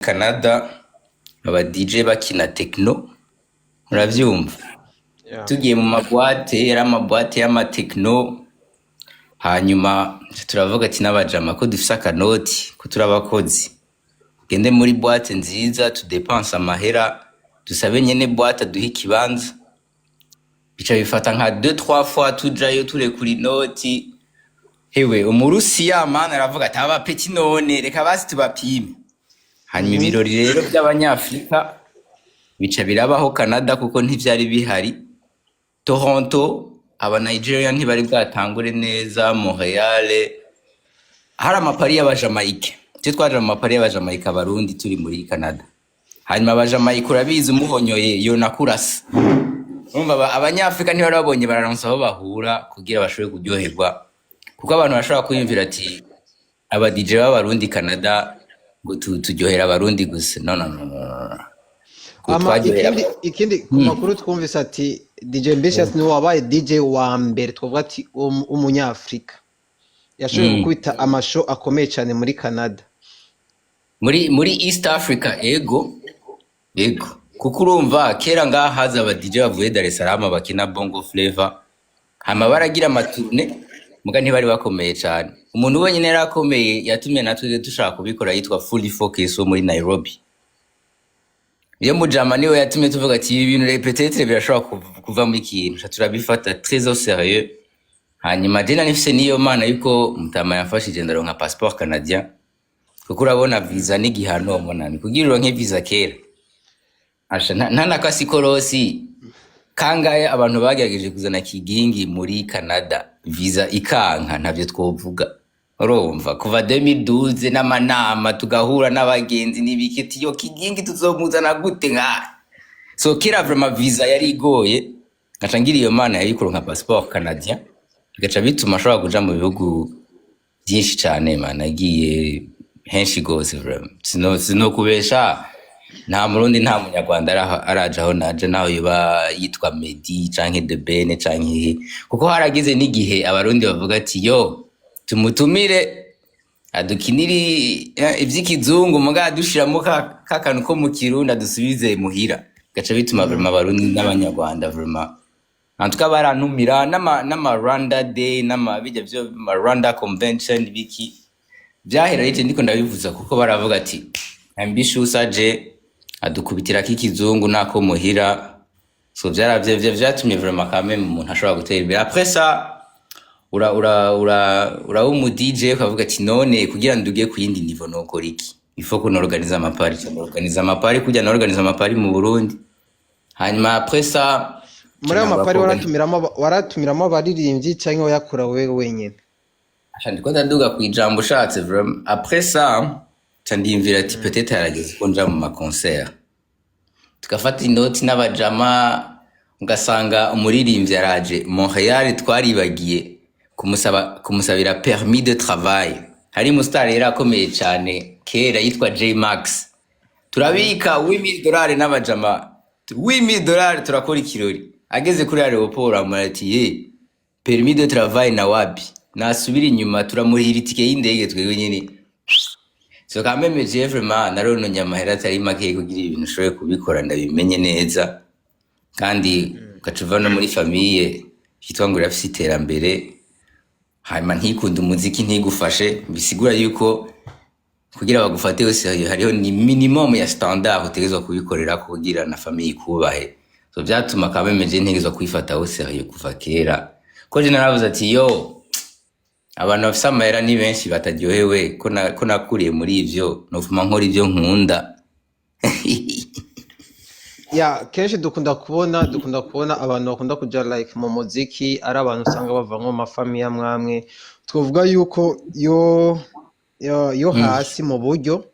Canada aba DJ bakina techno, uravyumva? Yeah. Tugiye mu ma boîtes, yari ama boîtes y'ama techno. Hanyuma turavuga ati n'abajama ko dufise akanoti, ko turi abakozi, tugende muri boîte nziza, tudepanse amahera, dusabe nyene boîte aduhe ikibanza. Bica bifata nka deux trois fois tujayo turekura inoti. Hewe, Umurusiya mana aravuga ati: "Aba petits none reka basi tubapime." Hanyuma ibirori rero by'Abanyafrika bica birabaho Canada, kuko ntivyari bihari. Toronto aba Nigeria ntibari bwatangure neza, Montreal hari ama party y'Abajamaike. Twe twaje mu ma party y'Abajamaike, Abarundi turi muri Canada. Hanyuma Abajamaike urabizi, umuhonyoye yonakurasa. Urumva Abanyafrika ntibari babonye bararonsa aho bahura kugira bashobore kuryoherwa, kuko abantu bashobora kwiyumvira ati aba DJ b'Abarundi Canada ngo turyohera Abarundi gusa. No, no, no, no, no. Ngo Ama twaryohera. Ikindi ku makuru twumvise ati DJ Ambitious niwe wabaye DJ wa mbere, twavuga ati Umunyafrika yashoboye gukubita ama show akomeye cyane muri Canada. Muri East Africa, ego, kuko urumva kera ngaha haza aba DJ bavuye Dar es Salaam bakina bongo flavor, hama baragira ama tournées, muga ntibari bakomeye cyane. Umuntu wenyine yari akomeye yatumye natwe dushaka kubikora yitwa Fully Focus wo muri Nairobi. Iyo mujama niwe yatumye tuvuga ati ibi bintu rero peut-être birashobora kuvamo ikintu. Ca turabifata très au sérieux. Hanyuma je nari niyo mana yuko mutama yamfashije ndaronka passeport canadien, kuko urabona visa n'igihano monami kugira uronke visa kera. Asha, nta nakasi kangahe abantu bagerageje kuzana Kigingi muri Canada, visa ikanka, ntavyo twovuga. Urumva kuva 2012 n'amanama tugahura n'abagenzi n'ibiki, ati yo Kigingi tuzomuzana gute nka? So kera vraiment visa yari igoye, ngaca ngira iyo mana yari kuronka passeport canadien, bigaca bituma ashobora kuja mu bihugu byinshi cane. Man, nagiye henshi gose vraiment. Sino kubesha, nta Murundi, nta Munyarwanda araja aho naje, naho yoba yitwa Meddy canke The Ben canke he, kuko haragize n'igihe Abarundi bavuga ati yo tumutumire adukinire ivy'ikizungu, muga adushiramo ka kantu ko mu Kirundi, adusubize muhira. Gaca bituma vraiment Abarundi n'Abanyarwanda vraiment, en tout cas, barantumira n'ama Rwanda Day, n'ama bijya vyo ma Rwanda Convention biki vyahera rije. Ndiko ndabivuza kuko baravuga ati Ambitious aje adukubitirako ikizungu nako muhira. So vyaravye vyatumye vraiment quand même umuntu ashobora gutera imbere. Après ça ura ura ura uraba umu DJ, ukavuga ati none kugira nduge ku yindi niveau nokora iki? Il faut ko norganiza ama party. Norganiza ama party kugira norganiza ama party mu Burundi. Hanyuma après ça Muri ayo nangura ma party waratumiramo abaririmbyi cyangwa wayakora wewe wenyine? Asha, ndiko ndaduga ku ijambo ushatse vraiment. Après ça ca ndiyumvira ati peut-être harageze ko nja mu ma concert, tugafata inoti n'abajama, ugasanga umuririmbyi araje Montreal, twaribagiye kumusabira permis de travail. Hari umustar yari akomeye cyane kera yitwa J Max, turabika $8000 n'abajama, $8000, turakora ikirori. Ageze kuri aéroport amara ati: "Ye, permis de travail na wapi?" Nasubira inyuma, turamurihira itike y'indege twebwe nyene. So quand même je vraiment narononye amahera atari make kugira ibintu ushoboye kubikora ndabimenye neza. Kandi ugaca uva no muri famille yitwa ngo irafise iterambere, hanyuma ntikunde umuziki, ntigufashe, bisigura yuko kugira bagufate wese hariho ni minimum ya standard utegerezwa kubikorera kugira na famille ikubahe. So vyatuma quand même je ntegerezwa kwifata au sérieux kuva kera, ko je naravuze ati yo abantu bafise amahera ni benshi bataryohewe, ko nakuriye muri ivyo, nofuma nkora ivyo nkunda. Ya, kenshi dukunda kubona abantu bakunda kuja like mu muziki ari abantu usanga bava nko mu ma familles amwe twavuga yuko yo hasi mu buryo,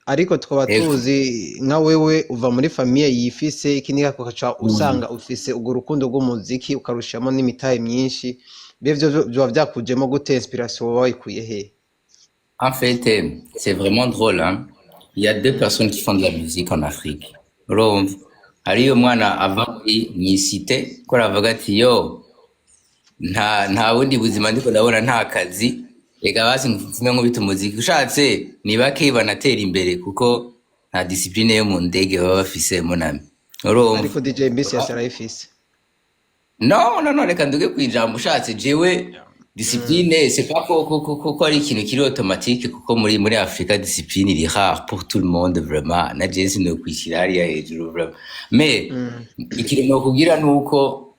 ariko tukaba tuzi nka wewe uva muri famille yifise ikindi, ukaca usanga ufise urwo rukundo rw'umuziki, ukarushiramo n'imitahe myinshi. Mbe vyo vyoba vyakujemo gute? Inspiration woba wayikuye he? En fait, c'est vraiment drôle, hein. Il y a deux personnes qui font de la musique en Afrique. Urumva hariyo umwana ava muri mw'isite ko aravuga ati yo nta bundi buzima ndiko ndabona, nta kazi, reka basi mvume nkubita umuziki. Ushatse ni bake banatera imbere kuko Nta discipline yo mu ndege baba bafise, mon ami, urumva? Ariko DJ Mbisi arayifise. No, no, no, reka nduge kwijambo ushatse. Jewe discipline, c'est pas ko ari ikintu kiri automatique, kuko muri Afrika discipline iri rare pour tout le monde, vraiment. Na jewe sinokwishyira hariya hejuru, vraiment, mais ikintu nokubwira nuko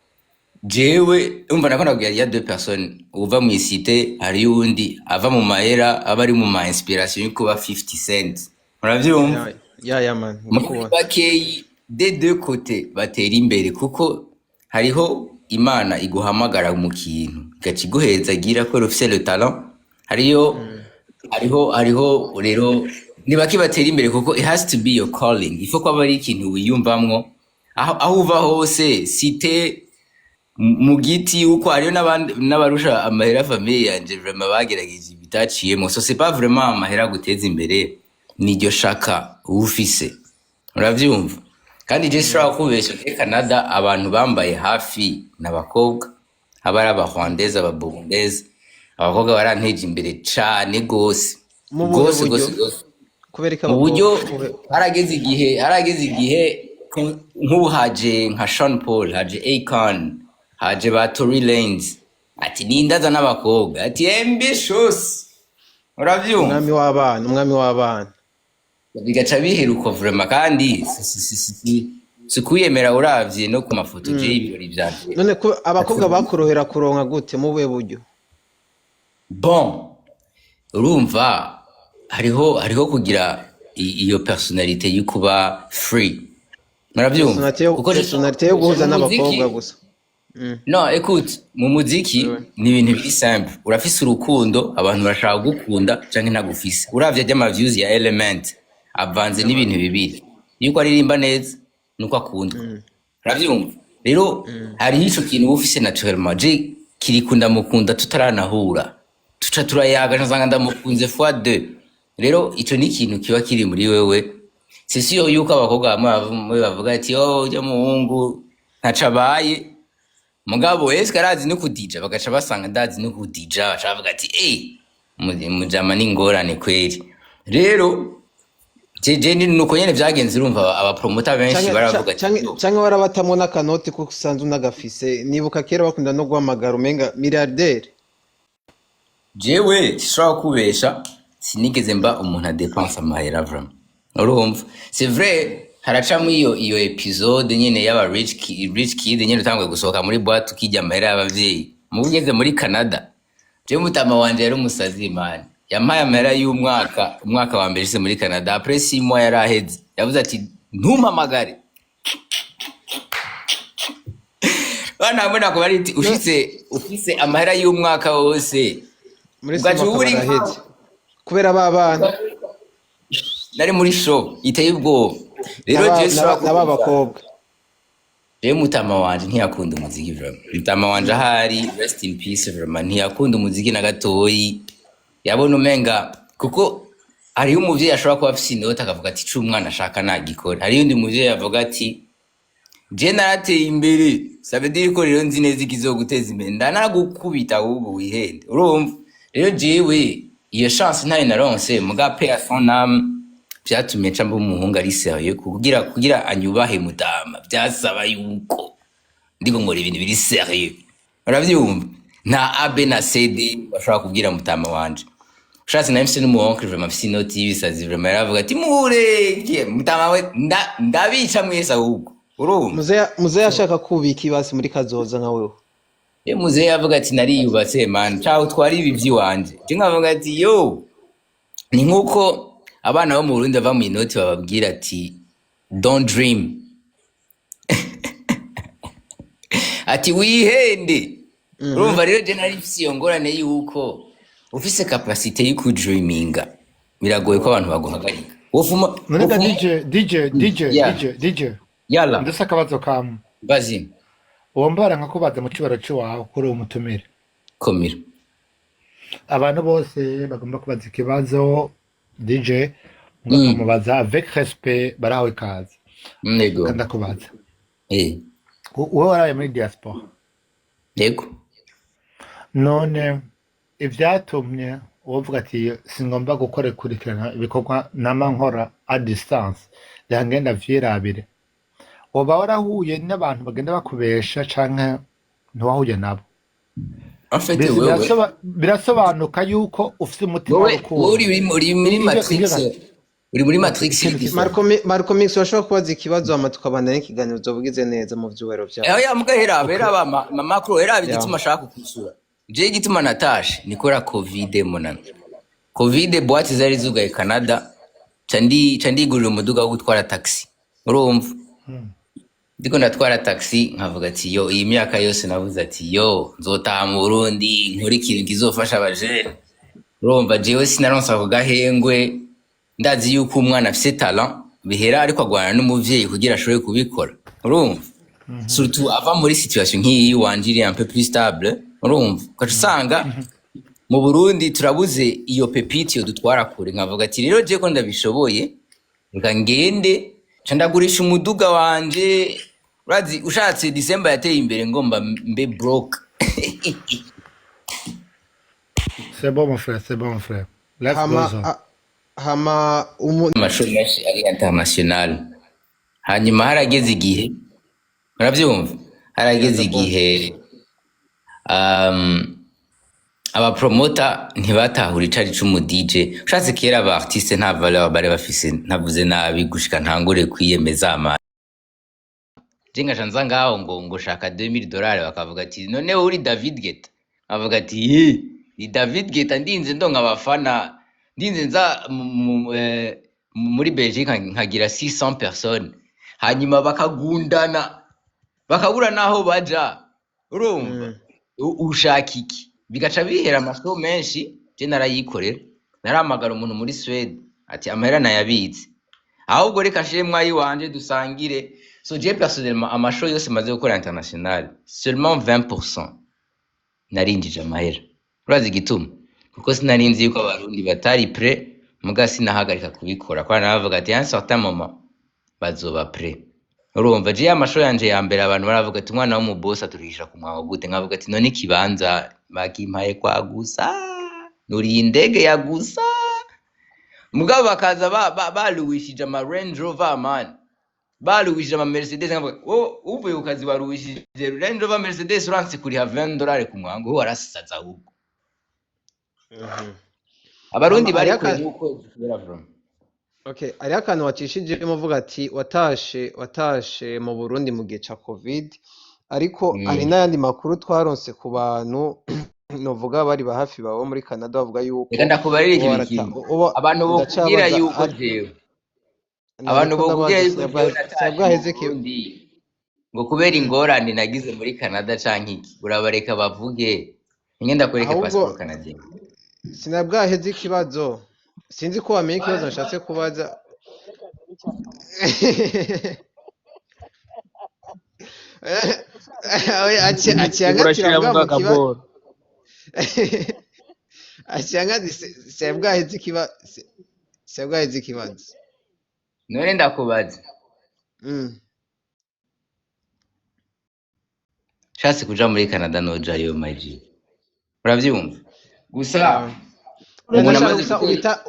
jewe umva nako nabwira, il y a deux personnes: uva mu cité, hari uwundi ava mu mahera, aba ari mu ma inspiration yo kuba 50 Cent, uravyumva? Ya, man. Muri Ndikubona. bakeyi des deux côtés batera imbere, kuko hariho Imana iguhamagara mu kintu igaca iguhezagira kubera ufise le talent. Hariho rero ni bake batera imbere, kuko it has to be your calling. Il faut ko aba ari ikintu wiyumvamwo, aho uva hose, cité, mu giti, yuko hariho n'abandi n'abarusha amahera famille yanje, vraiment, bagerageje ibitaciyemo. So c'est pas vraiment amahera guteza imbere, niryo shaka uba ufise, uravyumva? Kandi je sinshobora kubesha, muri Canada abantu bambaye hafi n'abakobwa, aba ari Abarwandese, Ababurundese, abakobwa baranteje imbere cane gose. Mu buhe Gose. buryo? Gose gose. Kubera ko Mu buryo abakobwa harageze igihe nk'ubu haje nka Sean Paul, haje Akon, haje ba Tory Lanez, ati nindaza n'abakobwa, ati ambitious, uravyumva? Umwami w'abana, umwami w'abana. Bigaca biheruka, vraiment. Kandi si kwiyemera, uravye no ku mafoto je ibirori vyanje. None ko abakobwa bakorohera kuronka gute, mu buhe buryo? Bon, urumva hariho kugira iyo personnalité yo kuba free, muravyumva? Personnalité yo Kuko personnalité yo guhuza mu muziki n'abakobwa gusa. No, écoute, mu muziki ni ibintu biri simple: urafise urukundo, abantu barashaka kugukunda, canke ntagufise. Uravye ry'ama views ya Element, avanze n'ibintu bibiri: yuko aririmba neza nuko akundwa, uravyumva? Rero hariho ico kintu uba ufise naturellement. Je Kiriku ndamukunda tutaranahura, tuca turayaga, nsanga ndamukunze fois deux. Rero ico ni ikintu kiba kiri muri wewe. C'est sûr yuko abakobwa bamwe bamwe bavuga ati: "Oh, ujya muhungu ntaco abaye, mugabo eske arazi no kudija?" Bagaca basanga ndazi no kudija, baca bavuga ati: "Eh, mujama ni ingorane kweri." Rero jeje ni nuko nyene vyagenze. Urumva abapromota benshi baravuga ati "Yo." Canke warabatamwo n'akanoti kuko usanzwe unagafise. Nibuka kera bakunda no guhamagara umenga milliardaire. Jewe sinshobora kubesha, sinigeze mba umuntu adepensa amahera, vraiment, urumva? C'est vrai, haracamo iyo episode nyene y'aba rich kid nyene, utanguye gusohoka muri boîte ukijya amahera y'abavyeyi. Mubu ugeze muri Canada, jewe mutama wanje yari umusazi, man. Yampaye amahera y'umwaka, umwaka wa mbere nshitse muri Canada. Après 6 mois yari aheze, yavuze ati: "Ntumpamagare." Bana hamwe nakubari ati ushitse ufise amahera y'umwaka wose, Muri ugaca sima uba uri akaba araheze kubera ba bana. Nari muri show iteye ubwoba. Rero jewe sinshobora n'aba kubesha. bakobwa. Jewe mutama wanje ntiyakunda umuziki, vraiment. Mutama wanje ahari, rest in peace, vraiment, ntiyakunda umuziki na gatoyi. Yabona umenga, kuko hariho umuvyeyi ashobora kuba afise inoti akavuga ati: "Ico umwana ashaka nagikora." Hariyo undi muvyeyi avuga ati: "Je narateye imbere, ça veut dire ko rero nzi neza ikizoguteza imbere, ndanagukubita ahubwo wihende." Urumva rero jewe iyo chance ntayo naronse, muga paix à son âme, vyatumye nca mba umuhungu ari sérieux. Kugira anyubahe mutama, vyasaba yuko ndiko nkora ibintu biri sérieux, uravyumva? Nta A B na C D bashobora kubwira mutama wanje. Ushatse nari mfise n'umu oncle, vraiment, afise inoti y'ibisazi, vraiment, yaravuga ati: "Mureke mutama we, ndabica mwese ahubwo." Urumva? Muzehe ashaka kubika ibasi muri kazoza nka wewe. Ye, muzehe yavuga ati: "Nariyubatse, man, caho utwara ibi vy'iwanje." Je nkavuga ati: "Yo, ni nkuko abana bo mu Burundi bava mu inoti bababwira ati: 'Don't dream,' ati: 'Wihende.'" Urumva rero je nari mfise iyo ngorane yuko ufise capacité yo kudreaminga, biragoye ko abantu baguhagarika. Wofuma None ga wofuma DJ, DJ, DJ, Yeah. DJ, DJ. Yala. Ndetse akabazo kamwe. Bazi. Uwo mbara nkakubaza mu cibaro c'iwawe kuri uwo mutumire. Komera. Abantu bose bagomba kubaza ikibazo DJ, mukamubaza avec respect, barahawe ikaze. Yego. Kandi akubaza. Eh. Wowe waraye muri diaspora. Yego. None ivyatumye Wovuga ati singomba gukora kurikirana ibikorwa nama nkora à distance, reka ngenda vyirabire. Woba warahuye n'abantu bagenda bakubesha canke ntiwahuye nabo? En fait, Mbese wewe birasobanuka yuko ufise umutima wowe w'urukundo. Wowe uri muri Ivyo Matrix, ivyo uri muri Matrix ikintu iri kimwe. Marco Mix, urashobora kubaza ikibazo hama tukabandanya n'ikiganiro, uzoba neza mu vyubahiro vyawe. Aho ya mbwa hera hera ba macro hera igituma ashaka kukwishura. Je, igituma natashe ni kubera COVID monana. COVID, boîte zari zugaye Canada, ca ndigurira umuduga wo gutwara taxi. Urumva? Ndiko ndatwara taxi nkavuga ati yo, iyi myaka yose navuze ati yo, nzotaha mu Burundi nkore ikintu kizofasha abajene. Urumva, jewe sinaronse ako gahengwe. Ndazi yuko umwana afise talent bihera ariko agwana n'umuvyeyi kugira ashobore kubikora. Urumva, surtout ava muri situation nk'iyi wanje iri un peu plus stable. Urumva, ugaca usanga mu Burundi turabuze iyo pépite yo dutwara kure. Nkavuga ati rero je ko ndabishoboye, reka ngende ca ndagurisha umuduga wanje. Urazi, ushatse December yateye imbere ngomba mbe broke. C'est bon, mon frère, c'est bon, mon frère, life Hama goes on. Hama umu Amashuri menshi ari international. Hanyuma harageze igihe, urabyumva, harageze Ndakumva. igihe abapromota ntibatahura icari c'umu DJ. Ushatse kera aba artiste nta valeur bari bafise, ntavuze nabi, gushika ntangure kwiyemeza ama je ngaca nza ngaho ngo shaka 2000 dollars, bakavuga ati none uri David Guetta? Nkavuga ati ye, ni David Guetta, ndinze ndonka abafana, ndinze nza muri Belgique nkagira 600 personnes, hanyuma bakagundana bakabura naho baja. Urumva, ushaka iki? Bigaca bihera amashow menshi. Je narayikorera, narahamagara umuntu muri Swede ati amahera nayabitse, ahubwo reka nshiremwo ayiwanje dusangire. So je personnellement, amashow yose maze gukora international, seulement 20% narinjije amahera. Urazi igituma? Kuko sinarinzi yuko abarundi batari prêts. Muga sinahagarika kubikora kubera naravuga ati un certain moment bazoba prêts. Urumva, je amashow yanje ya mbere abantu baravuga ati umwana w'umubosi aturihisha ku mwago gute? Nkavuga ati none ikibanza bakimpaye kwa gusa, nuriye indege ya gusa. Mugabo bakaza baluwishije ama Range Rover, man, baluwishije ama Mercedes. Nkavuga wowe uvuye ku kazi waruwishije Range Rover, Mercedes, uranse kuriha 20 dollars ku mwango, wowe warasaza ahubwo. Abarundi Hama bari hariho kure aka nuko dushobora vraiment. Okay, hariho akantu wacishijemo uvuga ati watashe mu Burundi mu gihe ca COVID, ariko hari n'ayandi makuru twaronse ku bantu novuga bari ba hafi bawe muri Canada, bavuga yuko Reka ndakubarire uba ikintu warata kimwe. Uba Abantu bokubwira ndacabaza yuko jewe, abantu nariko bokubwira ndabaza yuko jewe natashe mu sinabwaheze ki Burundi ngo kubera ingorane nagize muri Canada canke iki, urabareka bavuge. Ninge ndakwereke Ahubwo passeport canadien. Sinabwaheze ikibazo, sinzi ko wamenye ikibazo nshatse kubaza. Oya, aciye Uriko angatira urashiramo mbwa mu kibazo. akaboro. Aciye angatira, sinabwaheze ikibazo. None ndakubaza, nshatse kuja muri Canada nojayo, my G, uravyumva gusa umuntu Ndashaka amaze gusa gutera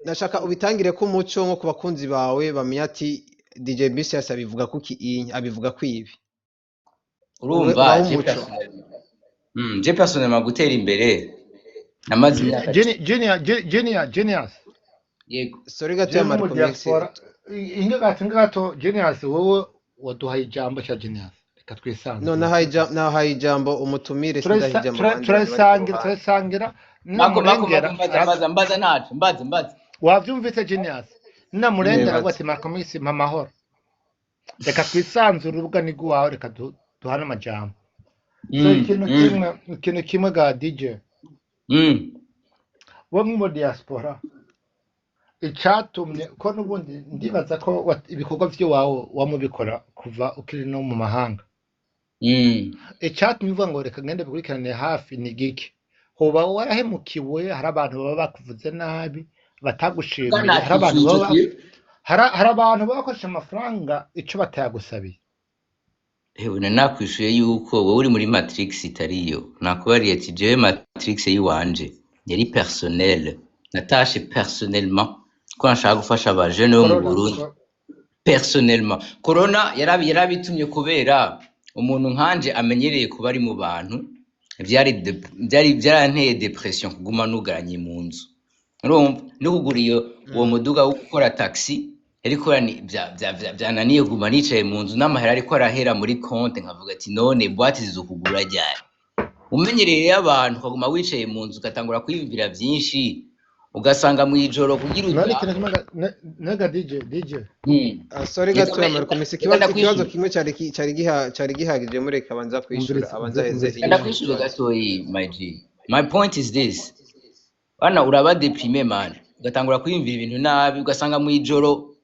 ndashaka ubitangire ko umuco nko ku bakunzi bawe bamenya ati DJ Bisias abivuga kuki iyi abivuga ko ibi. Urumva, ubahe je umuco. personnellement, je personnellement gutera imbere namaze imyaka Junior, Junior, Genius. Yego. Sorry gato Jewe ya mu Marco Mix. diaspora, inge gato, inge gato, Genius, wowe waduhaye ijambo cya Genius. Reka No, twisanzure. nahaye ijambo umutumire, sindaha ijambo abandi bantu bari ku Turasangira, ruhande. turasangira. Mako mako mako, Namurengera mbaza mbaza mbaza, ntaco, mbaza mbaza. Wavyumvise, Genius? Namurengera avuga Nibaza. ati Marco Mix, mpa amahoro. Reka twisanzure, urubuga ni rwawe, reka duhane amajambo. So ikintu kimwe, ikintu kimwe ga DJ. Bo mu diaspora, icatumye ko n'ubundi ndibaza ko ibikorwa vy'iwawe wamubikora kuva ukiri no mu mahanga, icatumye uvuga ngo reka ngende bikurikirane hafi ni giki? Hoba warahemukiwe? Hari abantu baba bakuvuze nabi, batagushimiye? Hari abantu Nakwishuye ico baba kintu. hari abantu baba bakoresha amafaranga ico batayagusabiye. Ewe, nakwishuye yuko wowe uri muri Matrix itariyo. Nakubariye ati jewe Matrix yiwanje Yari personnel, natashe personnellement ko nashaka gufasha aba jeunes bo mu Corona Burundi personnellement. Corona yarabitumye kubera umuntu nkanje amenyereye kuba ari mu bantu, vyari byaranteye dépression kuguma nugaranye mu nzu. Urumva, no kugura iyo uwo muduga wo gukora taxi ariko byananiye kuguma nicaye mu nzu n'amahera ariko arahera muri compte, nkavuga ati none boîte zizokugura ryari? Umenyereye abantu, ukaguma wicaye mu nzu, ugatangura kwiyumvira vyinshi, ugasanga mw'ijoro kugira None uta ikintu kimwe nega DJ. Ah, sorry Reka gatoya Marco Mix, reka ikibazo ndakwishura. kimwe cari gihagije, mureka abanza kwishura, Umviriza abanza aheze umviriza. Reka inyishu ndakwishura ikibazo. gatoyi, my G. My point is this: bana uraba déprimé man, ugatangura kwiyumvira ibintu nabi, ugasanga mw'ijoro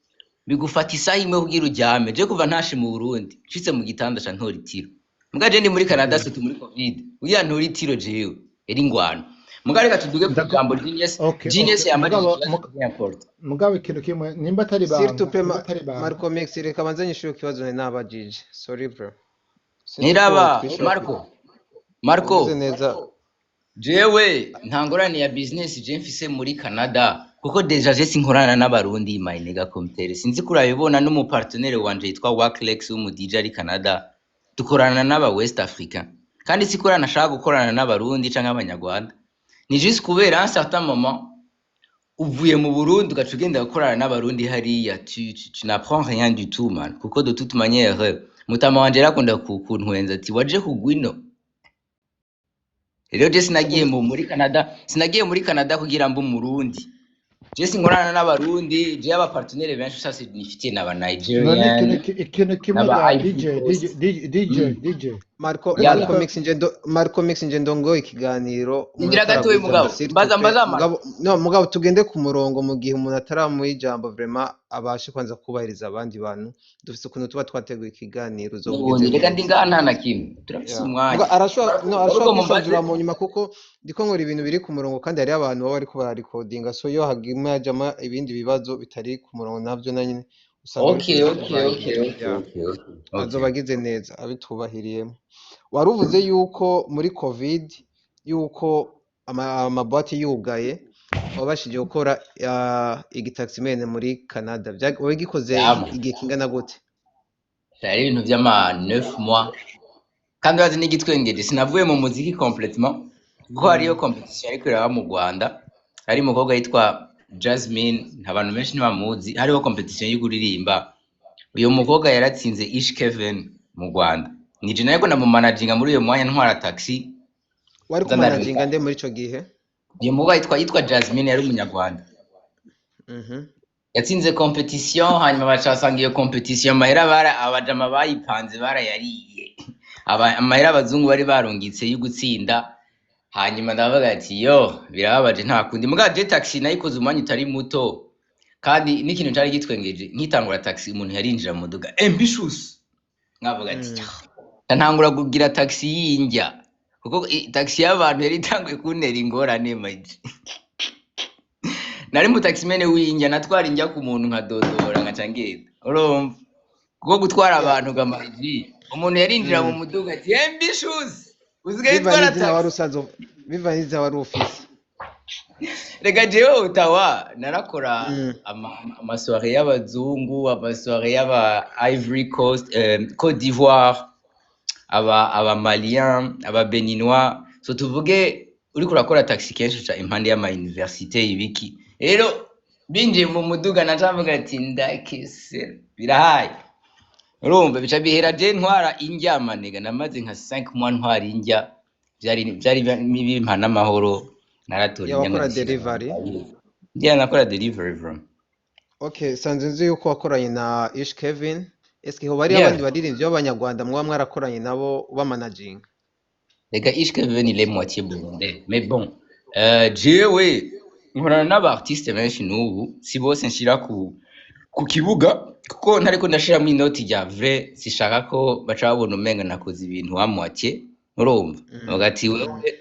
bigufata isaha imwe kugira uryame. Je kuva ntashe mu Burundi, nshitse mu gitanda ca ntora itiro. Muga je ndi muri Canada, surtout muri Covid, kugira ntora itiro jewe yari ingwano. Muga reka tuduge ku ijambo Genius. Genius yambajije Mugabo ikibazo kiri important. Mugabo ikintu kimwe, nimba atari S'il te banga, plaît, nimba atari banga. Marco Mix, reka abanze nyishure ikibazo nari nabajije. Sorry bro, sinzi ko Niraba wotwishura. Marco, Marco. Uvuze neza. Jewe nta ngorane ya business je mfise muri Canada, kuko déjà je sinkorana n'Abarundi, my nigga comtere. Sinzi ko urabibona, n'umu partenaire wanje yitwa Waklex w'umu DJ ari Canada, dukorana n'aba West African, kandi sikora nashaka gukorana n'Abarundi canke Abanyarwanda. Ni juste kubera un certain moment uvuye mu Burundi ugaca ugenda gukorana n'Abarundi hariya, tu n'apprends rien du tout man, kuko de toute manière mutama wanje yarakunda kuntwenza ati waje kugwino. Rero je sinagiye muri Canada, sinagiye muri Canada kugira mbe Umurundi. Je sinkorana n'Abarundi, je aba partenaire benshi sasa nifitiye n'aba None Nigerian, ikintu kimwe n'aba ga Ivory DJ Coast. DJ DJ DJ. Marco Yalla. Marco Mix, ngendo Marco Mix, ngendo ngo ikiganiro umuntu Ngira gatoyi ataraguha ijambo, mugabo. s'il te Mbaza plaît. mbaza Marco. Mugabo no, mugabo tugende ku murongo, mu gihe umuntu ataramuha ijambo vraiment abashe kwanza kubahiriza abandi bantu. Dufise ukuntu tuba twateguye ikiganiro, uzoba ugeze Nubonye reka ndi neza. ngaha nta na kimwe. Turafise Yeah. umwanya. Muga arashobora no arashobora Ahubwo mumbaze. kwisanzura mu nyuma, kuko ndiko nkora ibintu biri ku murongo kandi hariho abantu baba bariko bararikodinga, so iyo haguma hajamo ibindi bibazo bitari ku murongo navyo na nyene usanga biriko Okay, okay, okay, biratuvangira. okay, Yeah. okay. Azoba agize neza abitubahiriyemo. Wari uvuze yuko muri Covid yuko amaboîte yugaye wabashije gukora igitaximene muri Canada. Wagikoze Yama. igihe kingana gute? Vyari ibintu vy'ama 9 mois. Kandi urazi n'igitwengeje, sinavuye mu muziki complètement, kuko hariyo compétition ariko iraba mu Rwanda. Hari umukobwa yitwa Jasmine, abantu benshi ntibamuzi, hariho compétition yo kuririmba. Uyo mukobwa yaratsinze Ish Kevin mu Rwanda. Nije nariko ndamumanaginga muri uyo mwanya ntwara taxi. Wari Nza kumanaginga ndareba. nde muri ico gihe? Uyo mukobwa yitwa Jasmine, yari umunyarwanda. Yatsinze compétition, hanyuma baca basanga iyo compétition amahera bara abajama bayipanze barayariye. Amahera abazungu bari barungitse yo gutsinda. Hanyuma ndavuga ati yo birababaje, nta kundi. Mugabo je taxi nayikoze umwanya utari muto, kandi n'ikintu cari gitwengeje, nkitangura taxi umuntu yarinjira mu muduga ambitious, nkavuga ati ntangura kugira taxi y'indya, kuko taxi y'abantu yari itanguye kuntera ingorane maji. Nari mu taximene w'indya, natwara indya ku muntu nkadodora nkaca ngenda, urumva, kuko gutwara abantu gamaji umuntu yarinjira mu muduga ati ambitious usigaye Bivanye utwara n'izina wari taxi. usanzwe, bivanye n'izina wari ufise. Reka jewe Ottawa narakora amasoirée y'abazungu, amasoirée y'aba Ivory Coast, Côte d'Ivoire, aba Malien, aba Béninois. So tuvuge uriko urakora taxi kenshi uca impande y'ama université ibiki. Rero binjiye mu muduga naca mvuga ati ndakese birahaye. Urumva bica bihera je ntwara indya manega, namaze nka 5 mois ntwara indya, vyari bimpa n'amahoro, naratora Yeah, indya wakora nkazishira. delivery. Yeah, nakora delivery bro. Okay, sanzwe nzi yuko wakoranye na Ish Kevin. Eske hoba hariyo abandi baririmbyi b'Abanyarwanda mwaba mwarakoranye nabo bamanaginga? Reka Ish Kevin il est moitié burundais, mais bon, jewe nkorana n'aba artiste benshi n'ubu, si bose nshira ku kibuga, kuko ntariko ndashiramo inoti rya vrai, sishaka ko baca babona umenga nakoze ibintu wa moitié, urumva. Bavuga ati wewe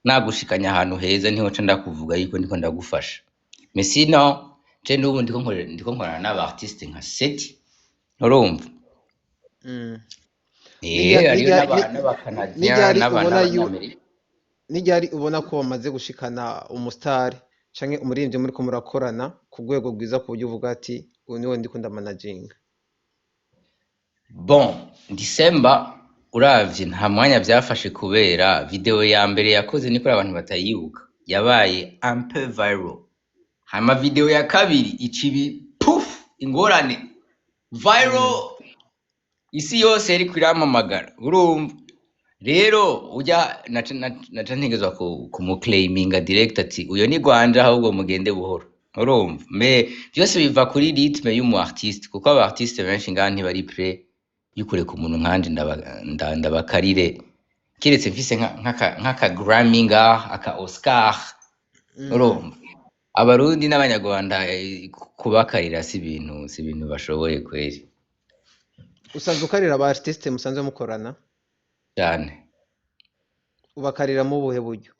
nagushikanya ahantu heza niho nca ndakuvuga yuko ndiko ndagufasha. Mais sinon je n'ubu ndiko nkorana n'aba artiste nka Seti, urumva. Hariyo n'aba Canadien, N'iryari ubona n'Abanyamerika. Ni ryari ubona ko wamaze gushikana umustar canke umuririmbyi muriko murakorana ku rwego rwiza, ku buryo uvuga ati uyu niwe ndiko ndamanaginga? Bon, December uravye nta mwanya vyafashe, kubera video ya mbere yakoze niko abantu batayibuka, yabaye un peu viral. Hama video ya kabiri icibi puf, ingorane viral, isi yose yariko irampamagara. Urumva rero ujya naca ntegezwa kumuclaiminga direct ati uyo ni gwanje, ahubwo mugende buhoro. Urumva, mais byose biva kuri rythme y'umu artiste, kuko aba artiste benshi ngaha ntibari prêt y'ukureka umuntu nkanje ndabakarire, keretse mfise nk'aka Grammy ngaha, aka Oscar. Urumva, Abarundi n'Abanyarwanda kubakarira si ibintu bashoboye kweri. Usanzwe ukarira aba artiste musanzwe mukorana? Cyane. Ubakarira mu buhe buryo?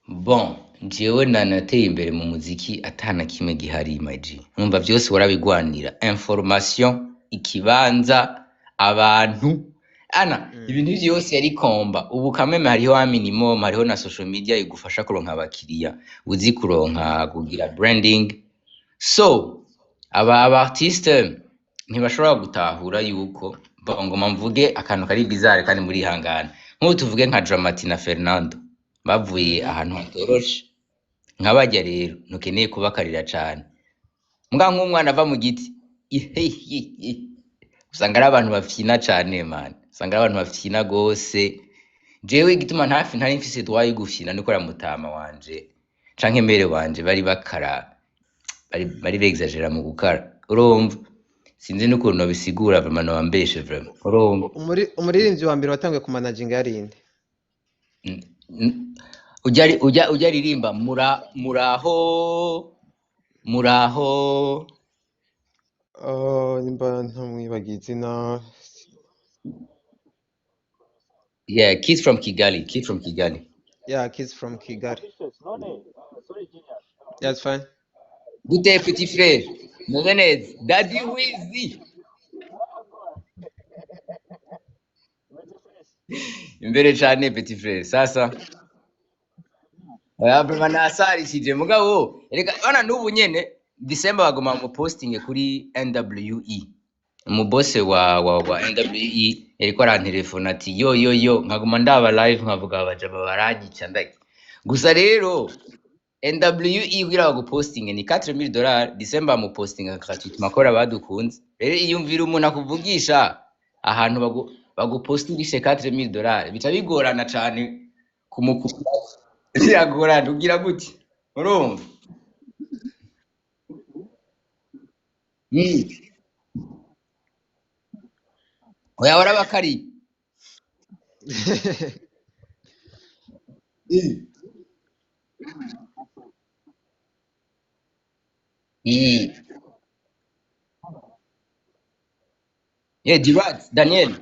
Bon, jewe nanateye imbere mu muziki atana kimwe gihari, my G. Numva vyose warabigwanira: information, ikibanza, abantu, ana ibintu vyose yari komba. Ubu kameme hariho a minimum, hariho na social media igufasha kuronka abakiriya, uzi kuronka kugira branding. So aba artiste ntibashobora gutahura yuko, bon, ngoma mvuge akantu kari bizarre kandi muri hangana, nk'ubu tuvuge nka Dramati na Fernando bavuye ahantu hatoroshe nk'abajya, rero ntukeneye kubakarira cane. Mbwa nk'umwana ava mu giti, usanga ari abantu bafyina cane, man, usanga ari abantu bafyina gose. Jewe igituma ntafi ntari mfise droit yo gufyina nuko era mutama wanje canke mere wanje bari bakara, bari bexagera mu gukara. Urumva, sinzi n'ukuntu nobisigura vraiment, nobambeshe vraiment, urumva. Umuririmbyi wa mbere watanguye kumanaginga yarinde? Ujya ririmba mura muraho muraho. Oh, nimba ntamwibagiye izina. Yeah, Kids from Kigali, Kids from Kigali. Yeah, Kids from Kigali. That's fine. Gute, petit frère? Meze neza, Daddy Wizi. Imbere cane, petit frère. Sasa oya, vraiment nasarishije, mugabo reka bana n'ubu nyene December bagoma mu posting kuri NWE. Umubose wa NWE yariko arantelefona ati yo yo yo, nkaguma ndaba live nkavuga abajama baranyica ndaki. Gusa rero NWE kugira bagupostinge ni $4000, December bamupostinga gratuitement kubera badukunze. Rero iyumvira umuntu akuvugisha ahantu bagupostingishe $4000, bica bigorana cane kumukura, biragorana ugira gute, urumva. Oya, warabakariye. Yeah, Dirat, Daniel.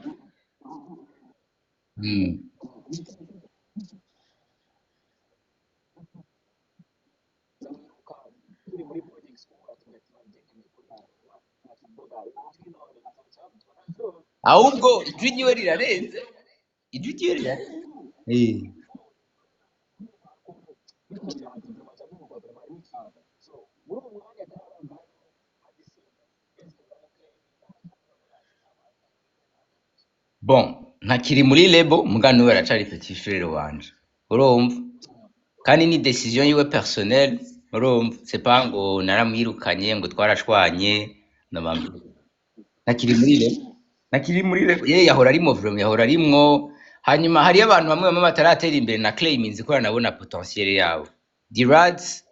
Ahubwo ijwi ryiwe rirarenze. Ijwi ryiwe rirarenze. Bon, ntakiri muri label, muga n'ubu aracari petit frère wanje. Urumva? Kandi ni décision yiwe personnelle, urumva? C'est pas ngo naramwirukanye, ngo twarashwanye, nabambye. Ntakiri muri label. Ntakiri muri label. Ye yahora arimwo vraiment, yahora arimwo. Hanyuma hariyo abantu bamwe bamwe bataratera imbere na claiming ko nabona potentiel yabo. Dirads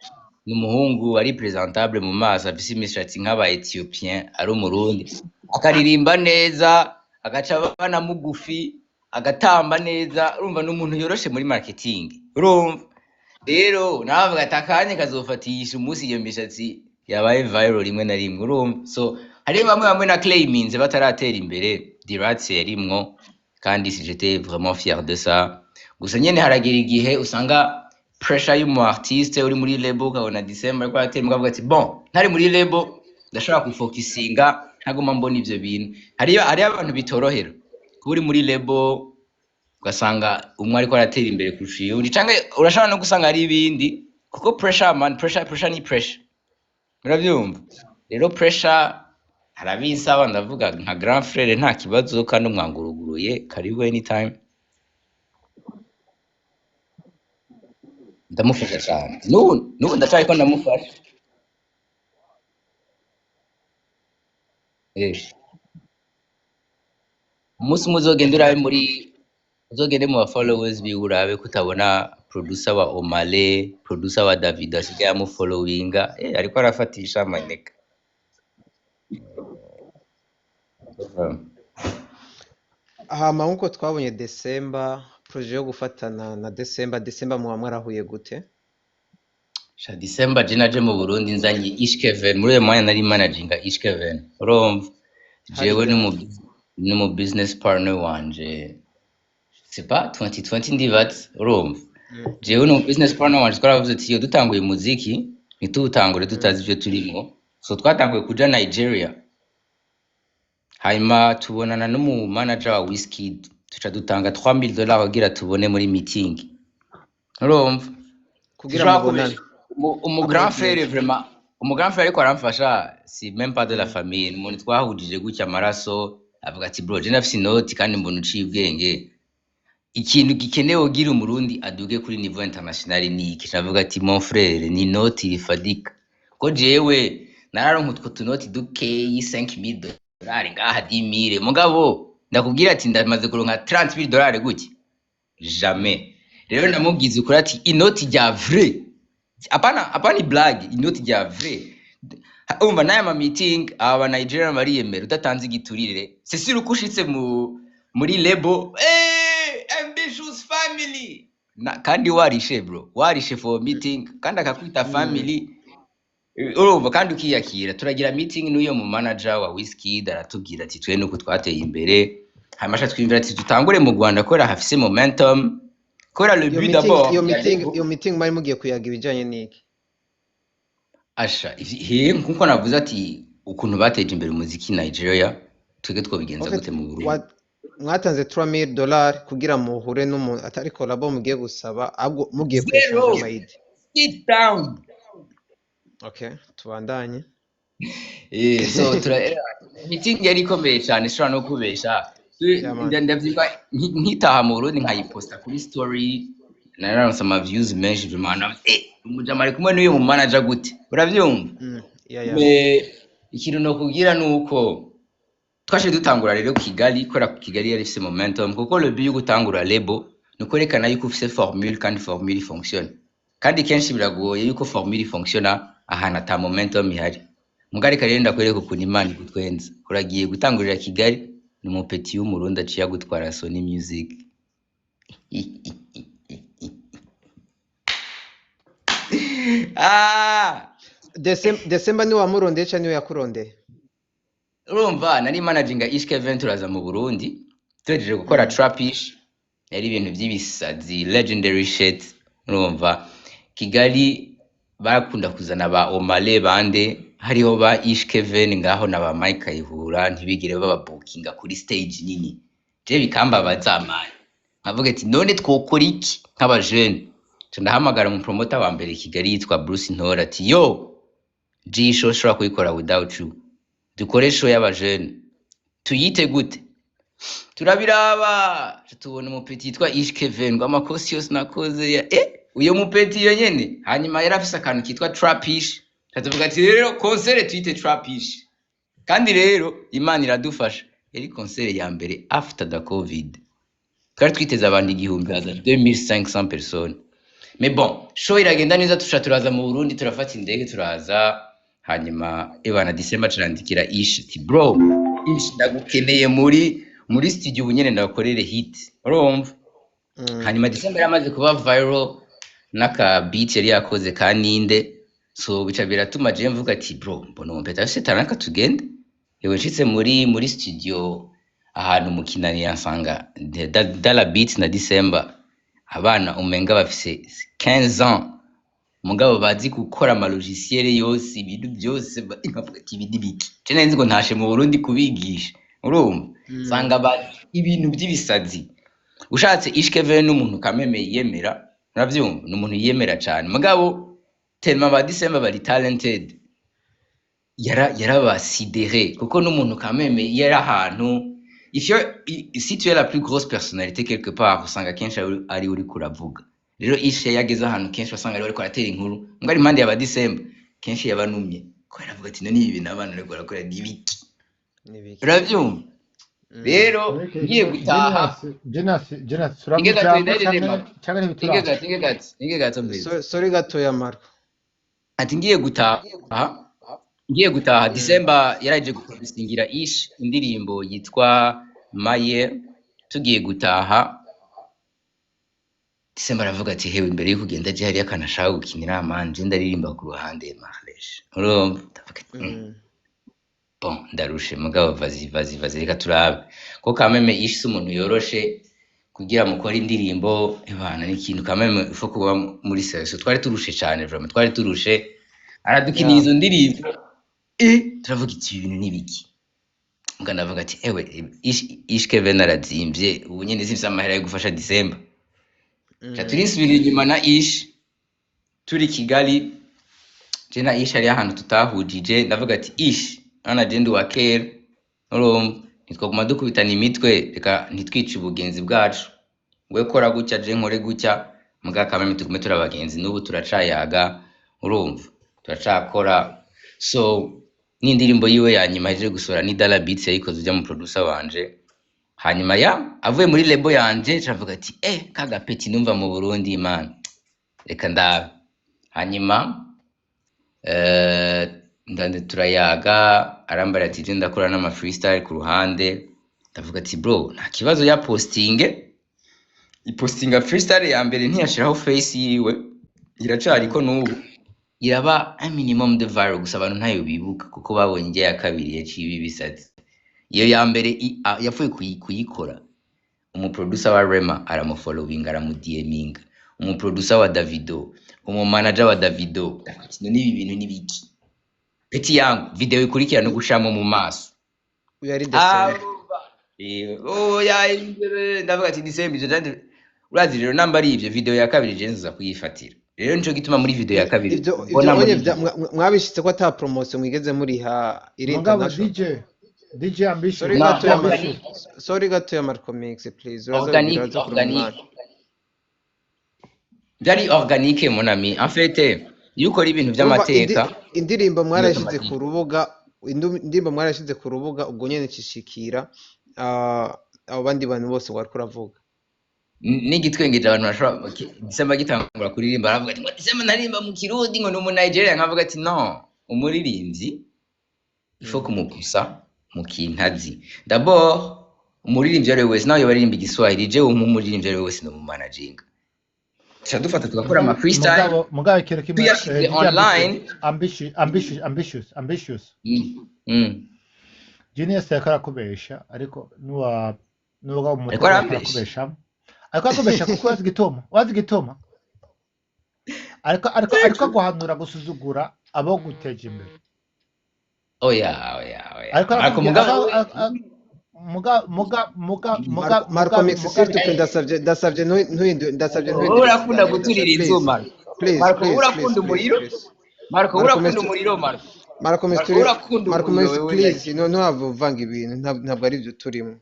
ni umuhungu ari presentable mu maso, afise imishatsi nk'aba Ethiopien, ari Umurundi, akaririmba neza, agaca abana mugufi, agatamba neza. Urumva, ni umuntu yoroshe muri marketing. Urumva rero nawe ati akanya kazofatisha umunsi iyo mishatsi yabaye viral rimwe na rimwe. Urumva, so hariyo bamwe bamwe na claiminze bataratera imbere. Diratse yarimwo kandi si j'étais vraiment fier de ça. Gusa nyene haragera igihe usanga pressure y'umu artiste uri muri label, ukabona December ariko aratera, ukavuga ati bon, ntari muri label ndashobora kufocusinga, ntaguma mbona ivyo bintu. Hariyo abantu bitorohera kuba uri muri label. Ugasanga umwe ariko aratera imbere kurusha uyundi, canke urashobora no gusanga hari ibindi, kuko pressure, man, pressure, pressure ni pressure, uravyumva? Rero pressure arabinsaba, ndavuga nka grand frère, nta kibazo, kandi umwanguruguruye, karibu anytime. Ndamufasha cyane n'ubu ndacariko ndamufasha. Umunsi umwe uzogenda urabe muri, uzogende mu ba followers biwe urabe ko utabona producer wa Omale, producer wa David asigaye amufollowinga, ariko arafatisha amaneka. Hama nkuko twabonye December, projet yo gufatana na December, December muba mwarahuye gute? Sha December je naje mu Burundi nzanye Ishkeven, muri uyo mwanya nari managinga Ishkeven, urumva? Jewe ni mu business partner wanje, c'est pas 2020 ndibatse, urumva? Jewe ni mu business partner wanje, twaravuze ati iyo dutanguye umuziki ntituwutangure tutazi ivyo turimwo, so twatanguye kuja Nigeria, hanyuma tubonana n'umu manager wa Wizkid, tuca dutanga $3000 kugira tubone muri meeting, urumva? Kugira Sinshobora mubonane. kubesha. Umu grand frère, Appointment. vraiment umu grand frère ariko aramfasha, si même pas de la famille, ni umuntu twahujije gutya amaraso, avuga ati bro, je ndafise inoti kandi mbona uciye ubwenge, ikintu gikenewe kugira umurundi aduge kuri niveau international ni iki? Ndavuga ati mon frère, ni inoti rifadika, ko jewe nararonka utwo tunoti dukeyi, $5000 ngaha, 10000, mugabo ndakubwira ati ndamaze kuronka $30000 gutya, jamais. Rero ndamubwiza ukuri ati inoti rya vrai, apana apana blague, inoti rya vrai. Umva n'aya ma meeting aba Nigeria bariyemera udatanze igiturire, c'est sûr ko ushitse mu muri lebo, ambitious family na, kandi warishe bro, warishe for meeting kandi akakwita family, urumva? Kandi ukiyakira. Turagira meeting n'uyo mu manager wa Wizkid, aratubwira ati twe nuko twateye imbere, hanyuma aca twiyumvira ati dutangure mu Rwanda kubera hafise momentum, kubera le Iyo but meeting, d'abord iyo ya meeting, label. iyo meeting mwari mugiye kuyaga ibijanye n'iki? Asha he nkuko navuze ati ukuntu bateje imbere umuziki Nigeria, twebwe twobigenza En fait, gute mu Burundi? Mwatanze $3000 kugira muhure n'umuntu atari collabo mugiye gusaba, ahubwo mugiye Zero. kweshanja ama idea. Sit down. Okay, tubandanye. So tura meeting yari ikomeye cyane, ishobora no kubesha. Yeah, man. Ndavyibuka nkitaha mu Burundi nkayiposta kuri story, nararonse ama views menshi vraiment, umujama ari kumwe n'uyu mu manager gute, uravyumva? Yeah. Me ikintu nokubwira nuko twaje dutangura rero Kigali, kubera ko Kigali yari ifise momentum, kuko le but yo gutangura label ni ukwerekana yuko ufise formule kandi formule fonctionne, kandi kenshi biragoye yuko formule fonctionna ahantu ata momentum ihari. Mugarika rero ndakwereka ukuntu Imana igutwenza, uragiye gutangurira Kigali, ni umupeti w'umurundi aciye agutwara Sony Music. December ni wamurondeye canke niwe yakurondeye? Urumva nari managinga Ishke Event, uraza mu Burundi tuhejeje gukora Trapish, yari ibintu by'ibisazi, legendary shit. Urumva Kigali bakunda kuzana ba Omale bande, hariho ba Ishke Event ngaho na ba Mike Kayihura, ntibigire bababukinga kuri stage nini, je bikambabaza man, nkavuga ati none twokora iki nk'abajene? Nca ndahamagara mu promoter wa mbere Kigali yitwa Bruce Ntore, ati yo G show ushobora kuyikora without you, dukore show y'abajene, tuyite gute? Turabiraba tubona umupeti yitwa Ish Kevin, ngo amakosi yose nakoze ya uyo mupeti yo nyene, hanyuma yari afise akantu kitwa Trapish, tuvuga ati rero concert tuyite Trapish. Kandi rero Imana iradufasha, yari concert ya mbere after the COVID, twari twiteze abantu 1000, haza 2500 personnes. Mais bon, show iragenda neza, tuca turaza mu Burundi, turafata indege turaza, hanyuma ebana December turandikira Ish ati bro Ish ndagukeneye muri studio ubu nyene ndakorere hit, urumva? Hanyuma December yamaze kuba viral n'aka beat yari yakoze ka ninde, so bica biratuma je mvuga ati bro mbona uwo mpeta afise talent, reka tugende. Yewe nshitse muri studio ahantu mu Kinanira, nsanga Dala Beat na December, abana umenga bafise 15 ans, mugabo bazi gukora ama logiciel yose, ibintu byose, nkavuga ati ibi ni biki? Je nari nzi ngo ntashe mu Burundi kubigisha, urumva? Nsanga bazi ibintu by'ibisazi. Ushatse Ish Kevin n'umuntu kameme yiyemera, uravyumva, ni umuntu yiyemera cane, mugabo tellement ba December bari talented, yarabasidere, kuko n'umuntu kameme yari ahantu, if you're, si tu es la plus grosse personnalité quelque part, usanga kenshi ari uriko uravuga. Rero Ish yageze ahantu kenshi wasanga ari ariko aratera inkuru, ngo ari impande ya December, kenshi yabanumye ko yaravuga ati: "None ibi bintu abana bariko barakora ni ibiki?" Nibiki? Uravyumva? Rero ngiye gutaha. Genius, Genius, Inge gato, turamujambo inderere. canke Marco. canke Inge ntibituraba? gato, inge gato, inge gato mbere. Sorry gatoya, Marco. Ati ngiye gutaha, December yaraje guproducingira Ish indirimbo yitwa Maye. Tugiye gutaha, December aravuga ati: "Hewe, imbere yo kugenda je hariyo akantu ashaka gukinira manje, ndaririmba ku ruhande Marlesh." Urumva, ndavuga ati: Bon, ndarushe, mugabo vas-y, vas-y, vas-y, reka turabe." Ko kameme Ish si umuntu yoroshe kugira mukore indirimbo, ebana ni ikintu kameme ifo kuba muri selection. Twari turushe cane, vraiment twari turushe. Aradukiniye izo ndirimbo, turavuga iti: "Ibi bintu ni biki?" Mbwa ndavuga ati: "Ewe, Ish Kevin arazimvye, ubu nyene simfise amahera yo gufasha December." Ca turisubira inyuma na Ish turi Kigali. Je na Ish hariyo ahantu tutahujije. Ndavuga ati: "Ish, nana je ndi uwa kera, urumva ntitwaguma dukubitana imitwe, reka ntitwice ubugenzi bwacu. We kora gutya, je nkore gutya, muga kameme tugume turi abagenzi." N'ubu turacayaga, urumva, turacakora. So n'indirimbo yiwe ya nyuma ahejeje gusohora ni Dala Beats yayikoze, ujya mu producer wanje. Hanyuma ya avuye muri label yanje, cavuga ati: "Kaga petit numva mu Burundi, man, reka ndabe." Hanyuma ndande turayaga, arambara ati: "Je ndakora n'ama freestyle ku ruhande." Ndavuga ati: "Bro, nta kibazo." Ya postinge, ipostinga freestyle ya mbere, ntiyashiraho face yiwe, iracariko n'ubu, iraba un minimum de viral, gusa abantu ntayo bibuka kuko babonye ijya ya kabiri yaciye iba ibisazi. Iyo ya mbere yapfuye kuyikora, umuproducer wa Rema aramufollowinga, aramuDMinga, umuproducer wa Davido, umumanager wa Davido. Ati: "None ibi bintu ni biki, petit yangu?" Video ikurikira no gushamo mu maso. Uyu ari December. Oya, ndavuga ati: "December, ivyo urazi rero namba ari ivyo, video ya kabiri je nzoza kuyifatira." Rero nico gituma muri video ya kabiri Ivyo mbona onye muri mwabishitse ko ata promotion mwigeze muriha iri Mugabo international? DJ Ambitious. Sorry Na gatoya. Organic. Sorry gatoya, Marco Mix, please, uraza Organique. kugira, uraza kuronka Organique. umwanya. Byari organique, mon ami. En fait, iyo ukora ibintu Urumva vy'amateka indirimbo mwarayishize automatique. ku rubuga, indirimbo mwarayishize ku rubuga, ubwo nyene cishikira abo bandi bantu bose wariko uravuga. N'igitwengeje abantu bashobora December gitangura kuririmba, baravuga ati ngo December naririmba mu Kirundi, ngo ni umu Nigeria. Nkavuga ati: "No, umuririmbyi il faut kumupusa mu kintu azi d'abord." Umuririmbyi uwo ari we wese, nawe yoba aririmba igiswahili, jewe nk'umuririmbyi ari we wese nomumanaginga, tuca dufata tugakora ama freestyle Mugabo ikintu kimwe, tuyashize DJ online. Ambitious, ambitious, ambitious, ambitious. Genius yariko arakubesha, ariko nuwa nuwa Ariko umutego ariko arambesha. arakubesha, ariko arakubesha, kuko wazi igituma ariko aguhanura gusuzugura abo guteje imbere. Oya, oya, oya. Ariko Marco, arakubwira mugabo muga muga muga muga Marco muga Mix, muga s'il te plaît, ndasavye ndasavye Wowe ntuhindure urakunda ikiganiro, guturira ndasavye, inzu, please. Marco. Please. Marco, Please, please, urakunda please, umuriro. please. Marco, Marco urakunda Mix, umuriro, Marco. Marco Mix, Marco, turi urakunda Marco umuriro Mix, wewe. Please, no ntuhave uvanga ibintu, ntabwo ari byo turimo.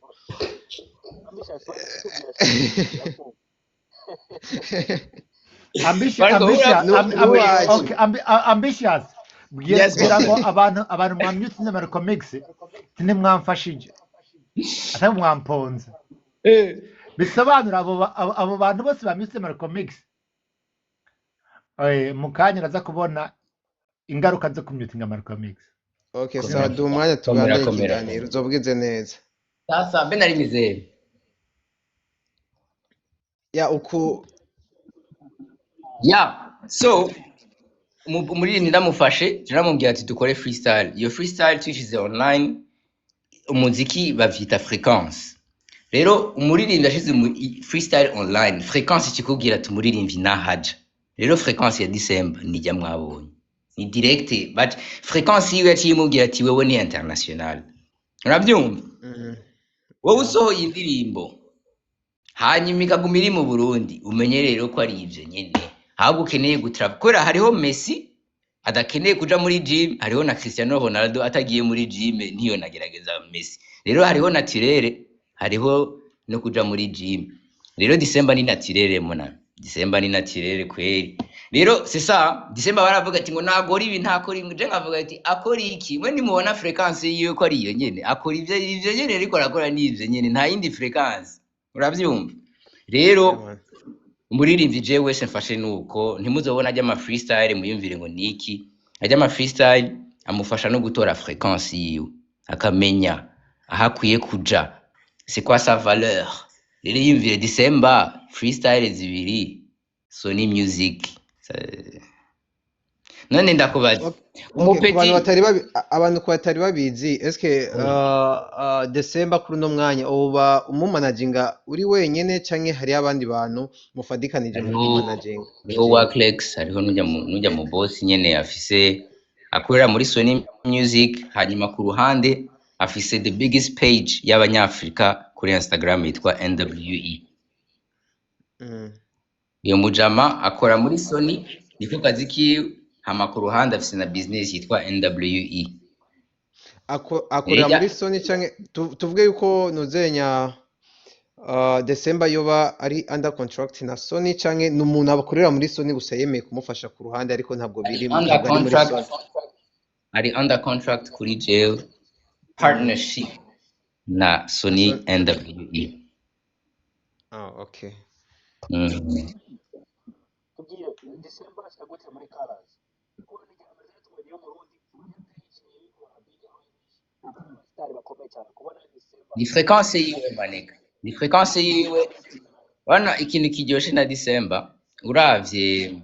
Ambitious. Marco, Ambitious. urakunda Nuwaje. Okay, ambitious. Bwira Yes, bwira ngo boss. abantu mwamyutse Marco Mix, ntimwamfashije, atari mwamponze. Bisobanura abo bantu bose bamyutse Marco Mix, mu kanya uraza kubona ingaruka zo kumyutinga Marco Mix. Okay, Komera. sawa, duha umwanya Komera, tubandanye komera. ikiganiro, uzobwize neza. Sasa mbe nari mizeye. Ya uku. Ya, so umuririmbyi ndamufashe, naramubwira ati: "Dukore freestyle." Iyo freestyle tuyishize online, umuziki bavyita frequence. Rero umuririmbyi ashize freestyle online, frequence ikikubwira ati: "Umuririmbyi nahaja." Rero frequence ya December nijya mwabonye ni direct, but frequence yiwe yaciye imubwira ati: "Wewe ni international." Urabyumva? Mhm. Wowe Yeah. usohoye indirimbo. Hanyuma ikaguma iri mu Burundi, umenye rero ko ari ivyo nyene. Ahubwo ukeneye gutrava, kubera hariho Messi adakeneye kuja muri gym, hariho na Cristiano Ronaldo atagiye muri gym ntiyonagerageza Messi. Rero hariho naturel, hariho no kuja muri gym. Rero December ni naturel, mona December ni naturel kweri. Rero c'est ça, December baravuga ati ngo nagora ibi, ntakora ibi. Je nkavuga ati akora iki? Mwe nimubona fréquence yiwe ko ari iyo nyene, akora ivyo nyene, ariko arakora n'ivyo nyene, nta yindi fréquence, uravyumva rero. Yeah, man. Umuririmbyi jewe wese mfashe nuko ntimuzobona ajya ama freestyle muyumvire ngo niki. Ajya ama freestyle amufasha no gutora fréquence yiwe, akamenya aho akwiye kuja, c'est quoi sa valeur. Rero yiyumvire December, freestyle zibiri, Sony Music. None ndakubaza, Okay, ku bantu umupeti batari babi, abantu ku batari babizi, eske December kuri uno mwanya uba umumanaginga uri wenyene canke hariyo abandi bantu mufadikanije mu Hariho kumanaginga? Hariho Worklex, hariho n'ujya mu boss nyene afise, akorera muri Sony Music, hanyuma ku ruhande afise the biggest page y'abanyafrika kuri Instagram yitwa NWE. Iyo mujama akora muri Sony, niko kazi kiwe, hama ku ruhande afise na business yitwa NWE. Akorera Rero muri Sony canke tuvuge yuko nuzenya December yoba ari under contract na Sony, canke ni umuntu abakorera muri Sony gusa yemeye kumufasha ku ruhande, ariko ntabwo ari biri under ntabwo ari muri contract, Sony? Ari under contract kuri jewe, partnership na Sony Sony. NWE. Ah, okay. Tubwire, December ashika gute muri Colors? Kuko ni amazina tubonye yo Murundi abasitari bakomeye cyane kubona December. Ni fréquence yiwe maneka, ni fréquence yiwe. Bana, ikintu kiryoshe na December, uravye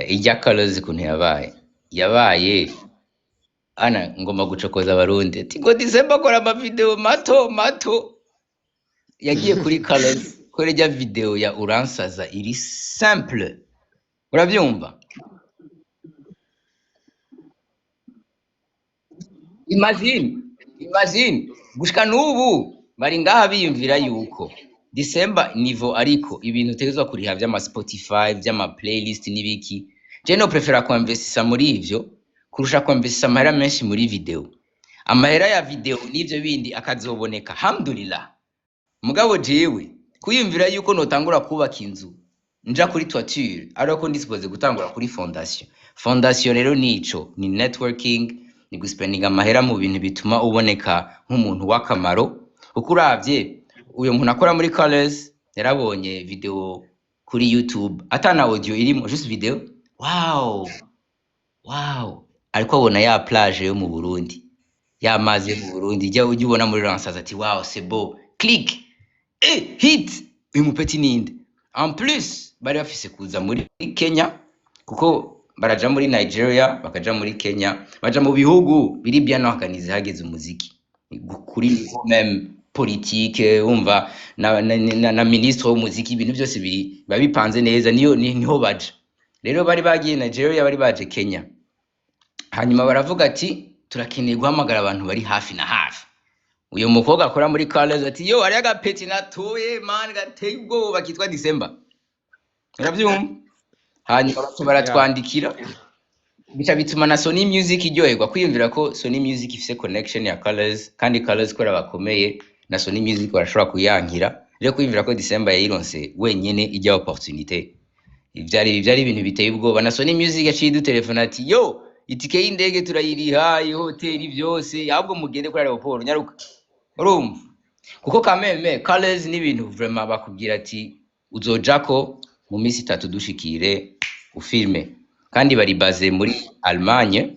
ijya Colors ukuntu yabaye ana ngomba gucokoza Abarundi ati ngo December akora amavideo mato mato, yagiye kuri Colors kuri ijya video ya Uransaza iri simple, uravyumva? Imagine gushika n'ubu bari ngaha biyumvira yuko December niveau, ariko ibintu utegerezwa kuriha vy'ama Spotify, vy'ama playlist n'ibiki, je no prefera kuinvestisa muri ivyo kurusha kuinvestisa amahera menshi muri video. Amahera ya video n'ivyo bindi akazoboneka, alhamdulillah. Mugabo jewe kwiyumvira yuko notangura kubaka inzu nja kuri toiture, ariko ndispoze gutangura kuri fondation. Fondation rero nico ni networking, ni guspendinga amahera mu bintu bituma uboneka nk'umuntu w'akamaro. Kuko uravye uyo muntu akora muri Colors yarabonye video kuri YouTube atana audio irimo, juste video, wow, ariko abona ya plage yo mu Burundi, ya mazi yo mu Burundi ujya ubona muri Ransaza, ati wow, c'est beau, click, hit, uyu mupeti ninde? En plus bari bafise kuza muri Kenya, kuko baraja muri Nigeria, bakaja muri Kenya, baja mu bihugu biri bien organisé hageze umuziki kuri niveau même politique, wumva na ministre w'umuziki, ibintu byose biri biba bipanze neza, niyo niho baja. Rero bari bagiye Nigeria, bari baje Kenya, hanyuma baravuga ati turakeneye guhamagara abantu bari hafi na hafi. Uyu mukobwa akora muri Colors ati yo, hariyo agapeti natuye man gateye ubwoba kitwa December, uravyumva? Hanyuma baca baratwandikira, bica bituma na Sony Music iryoherwa kwiyumvira ko Sony Music ifise connection ya Colors, kandi Colors kubera bakomeye na Sony Music barashobora kuyankira. Rero kwiyumvira ko December yayironse wenyene ijya opportunité, vyari ibintu biteye ubwoba. Na Sony Music yaciye idutelefona ati yo, itike y'indege turayiriha, ihoteli byose, ahubwo mugende kuri aéroport nyaruka, urumva? Kuko kameme Colors n'ibintu vraiment bakubwira ati uzojako mu minsi 3 dushikire ufilme, kandi bari baze muri Allemagne.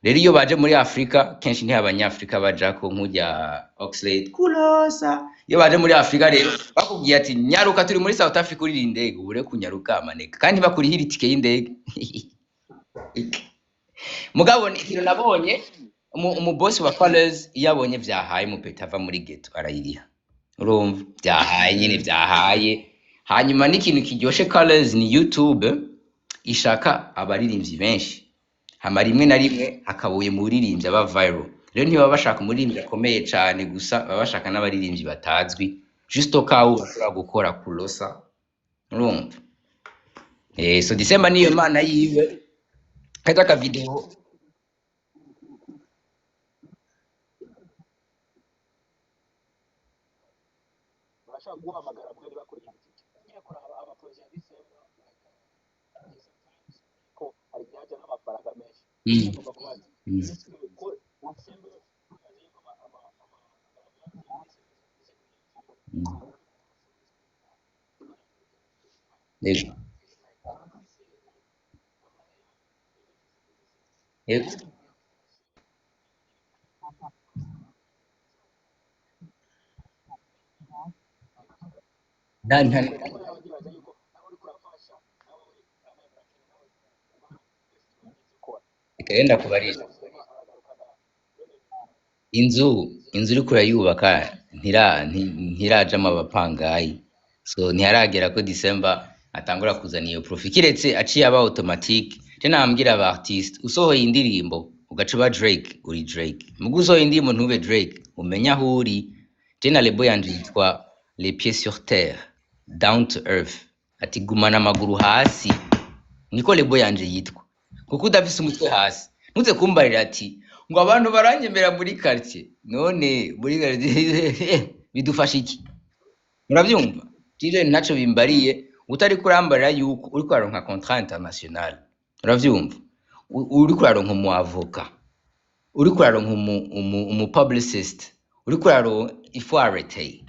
Rero iyo baje muri Afrika kenshi nti abanyafrika bajako nk'ujya Oxlade Kulosa. Iyo baje muri Afrika rero bakubwiye ati nyaruka, turi muri South Africa, urira indege, ubure kunyaruka amaneka, kandi bakurihira itike y'indege. Mugabo ni ikintu nabonye, umubosi wa Colors iyo abonye vyahaye umupeta ava muri ghetto arayiriha, urumva? Vyahaye nyene, vyahaye. Hanyuma n'ikintu kiryoshe, Colors ni YouTube ishaka abaririmbyi benshi, hama rimwe na rimwe hakabuye mu baririmbyi aba viral. Rero ntibaba bashaka umuririmbyi akomeye cane gusa, baba bashaka n'abaririmbyi batazwi. Juste au cas où bashobora gukora kulosa, urumva. So December niyo mana yiwe kajya ka video. Barashobora guhamagara mbwa ntibakurikire itike. Ugiye kuraba amaprojet ya December, like sometimes ko hari igihe hajya n'amafaranga menshi. Agomba kubaza ese ko December ibaze yuko Yego. Yego. Nta reka yenda kubarira inzu uriko urayubaka ntirajamo abapangayi, so ntiharagera ko December atangura kuzana iyo profit, kiretse aciye aba automatique. Je nambwira aba artiste, usohoye indirimbo ugaca uba Drake, uri Drake. Mugu usohoye indirimbo ntube Drake, umenye aho uri. Je na lebo yanje yitwa Les Pieds sur Terre, Down to Earth, ati gumana amaguru hasi, niko lebo yanje yitwa, kuko udafise umutwe hasi ntuze kumbarira ati ngo abantu baranyemera muri quartier. None muri quartier bidufasha iki? Muravyumva, jewe ntaco bimbariye utariko urambarira yuko uriko uraronka contrat international, uravyumva, uriko uraronka umu avocat, uriko uraronka umu publicist, uriko uraronka, il faut arrêter,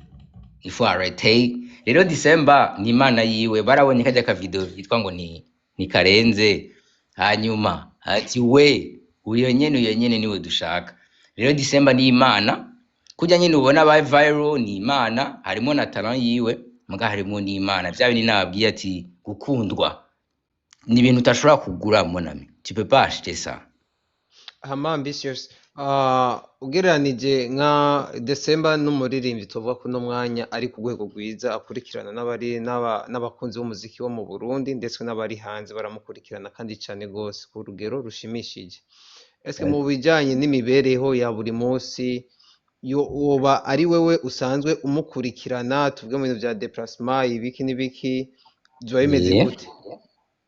il faut arrêter. Rero December ni imana yiwe, barabonye kajya ka video yitwa ngo ni karenze, hanyuma ati we uyo nyene niwe dushaka. Rero December ni imana, kurya nyene ubona ba viral ni imana, harimo na talent yiwe, muga harimo n'imana. Vya bindi nababwiye ati gukundwa ni ibintu utashobora kugura, mon ami, tu peux pas acheter ça. Hama Ambitious, ugereranije nka December n'umuririmbyi tuvuga ko uno mwanya ari ku rwego rwiza, akurikirana n'abari n'abakunzi b'umuziki wo mu Burundi ndetse n'abari hanze baramukurikirana kandi cyane gose ku rugero rushimishije. Ese mu bijyanye n'imibereho ya buri munsi, yo woba ari wewe usanzwe umukurikirana, tuvuge mu bintu bya déplacement, ibiki n'ibiki, biba bimeze gute?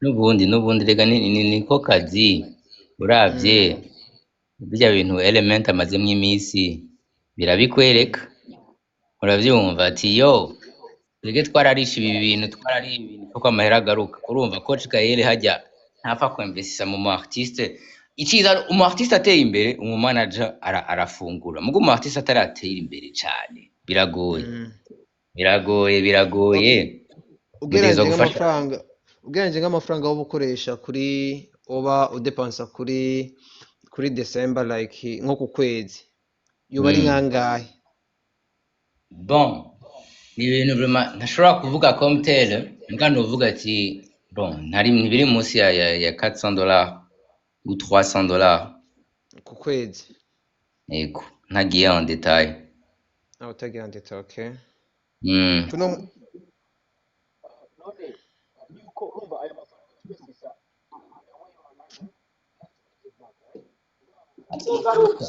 N'ubundi rega niko kazi. Uravye birya bintu Element amazemwo iminsi birabikwereka, uravyumva ati yo twebwe twararishe ibi bintu, twarariye ibintu kuko amahera agaruka. Urumva coach Gaël hajya ntapfa kwinvestisa mu mu artiste. Iciza umu artiste ateye imbere, umu manager arafungura, mugo umu artiste ataratera imbere cane biragoye. Biragoye, biragoye. Ugereranije Mutegerezwa gufasha. Nk'amafaranga woba ukoresha kuri, uba udepansa kuri December, like nko ku kwezi yoba ari nkangahe? Bon, ni ibintu vraiment ntashobora kuvuga comme tel, mbwa novuga ati bon, ntari ntibiri munsi ya $400 ou $300. Ku kwezi? Yego, ntagiye en détail. Nawe utagira ndetse, okay. Kuno None yuko urumva ayo mafaranga twese Azogaruka.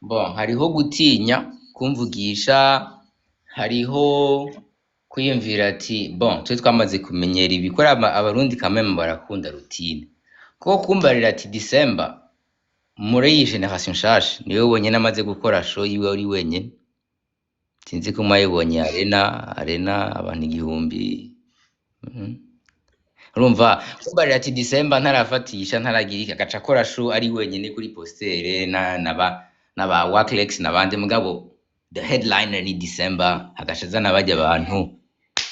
Bon, hariho gutinya kumvugisha, hariho kwiyumvira ati bon, twe twamaze kumenyera ibi kora. Abarundi quand même barakunda routine, kuko kumbarira ati December muri iyi génération nshasha niwe wenyene amaze gukora show yiwe ari wenyene. Sinzi ko mwayibonye, arena abantu 1000. Urumva kumbarira ati December ntarafatisha, ntaragira iki, agaca akora show ari wenyene kuri poster na ba Waklex n'abandi, mugabo the headliner ni December, agaca azana bajya abantu,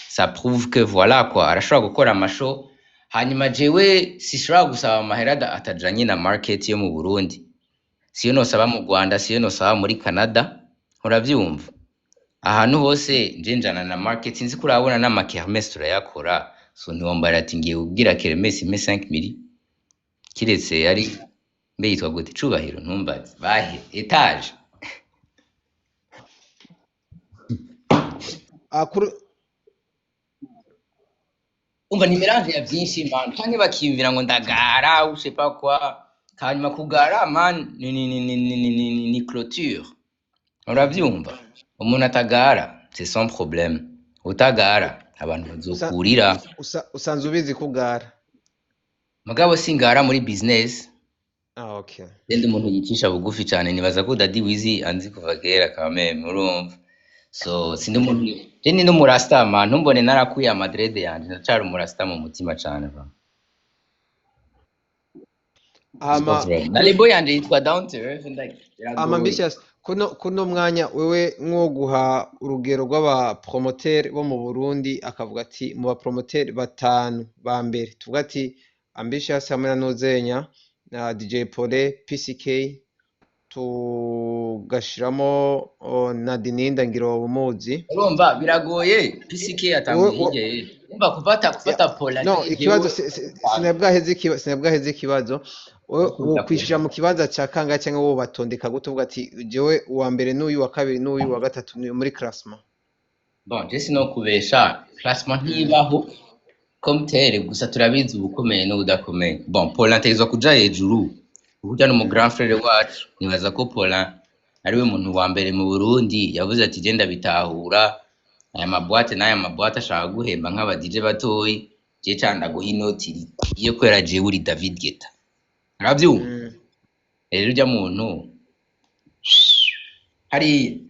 ça prouve que voilà quoi, arashobora gukora amashow. Hanyuma jewe sishobora gusaba amahera atajanye na market yo mu Burundi, siyo nosaba mu Rwanda, siyo nosaba muri Canada, uravyumva. Ahantu hose nje njana na market. Sinzi ko urabona n'ama kermesse turayakora, so ntiwombara ati ngiye kubwira kermesse impe 5 mili, kiretse ari mbe yitwa gute, cubahiro, ntumbaze bahe étage. Kuri Umva, ni mélange ya byinshi, man. Canke bakiyumvira ngo ndagara ou je sais pas quoi. Hanyuma kugara, man, ni clôture. Uravyumva, umuntu atagara, c'est son problème. Utagara, abantu bazokurira. Usanzwe ubizi kugara? Mugabo singara muri business. Ah, okay. Ndi umuntu yicisha bugufi cyane. Nibaza ko Daddy Wizi anzi kuva kera quand même, urumva. So sindi umuntu, je ni n'umurasta, man. Ntumbone narakuye amadreads yanje, ndacari umurasta mu mutima cane bro. Hama Na label yanje yitwa Down to Earth, Ama biragoye. Ambitious, kuno mwanya wewe nko guha urugero rw'aba promoteur bo mu Burundi, akavuga ati mu ba promoteur batanu ba mbere, tuvuga ati Ambitious hamwe na Nuzenya na DJ Pole, PCK, tugashiramo na Dininda, ngira umuzi. Urumva biragoye, PCK yatanguye hirya ye. Urumva, gufata Pola No, ikibazo sinabwaheze ikibazo. Wowe wokwishira mu kibanza ca kangahe, canke wowe batondeka gute, uvuga ati jewe uwa mbere n'uyu, wa kabiri n'uyu, wa gatatu n'uyu muri classement? Bon, je sinokubesha, classement ntibaho comme tel, gusa turabizi ubukomeye n'ubudakomeye. Bon, Paulin ategerezwa kuja hejuru burya ni umu grand frère wacu. Nibaza ko Paulin ariwe muntu wa mbere mu Burundi yavuze ati genda bitahura aya maboîtes n'aya maboîtes ashaka guhemba nk'aba DJ batoyi, je ca ndaguha inoti ikwiye kubera jewe uri David Guetta. Uravyumva? Rero urya muntu hari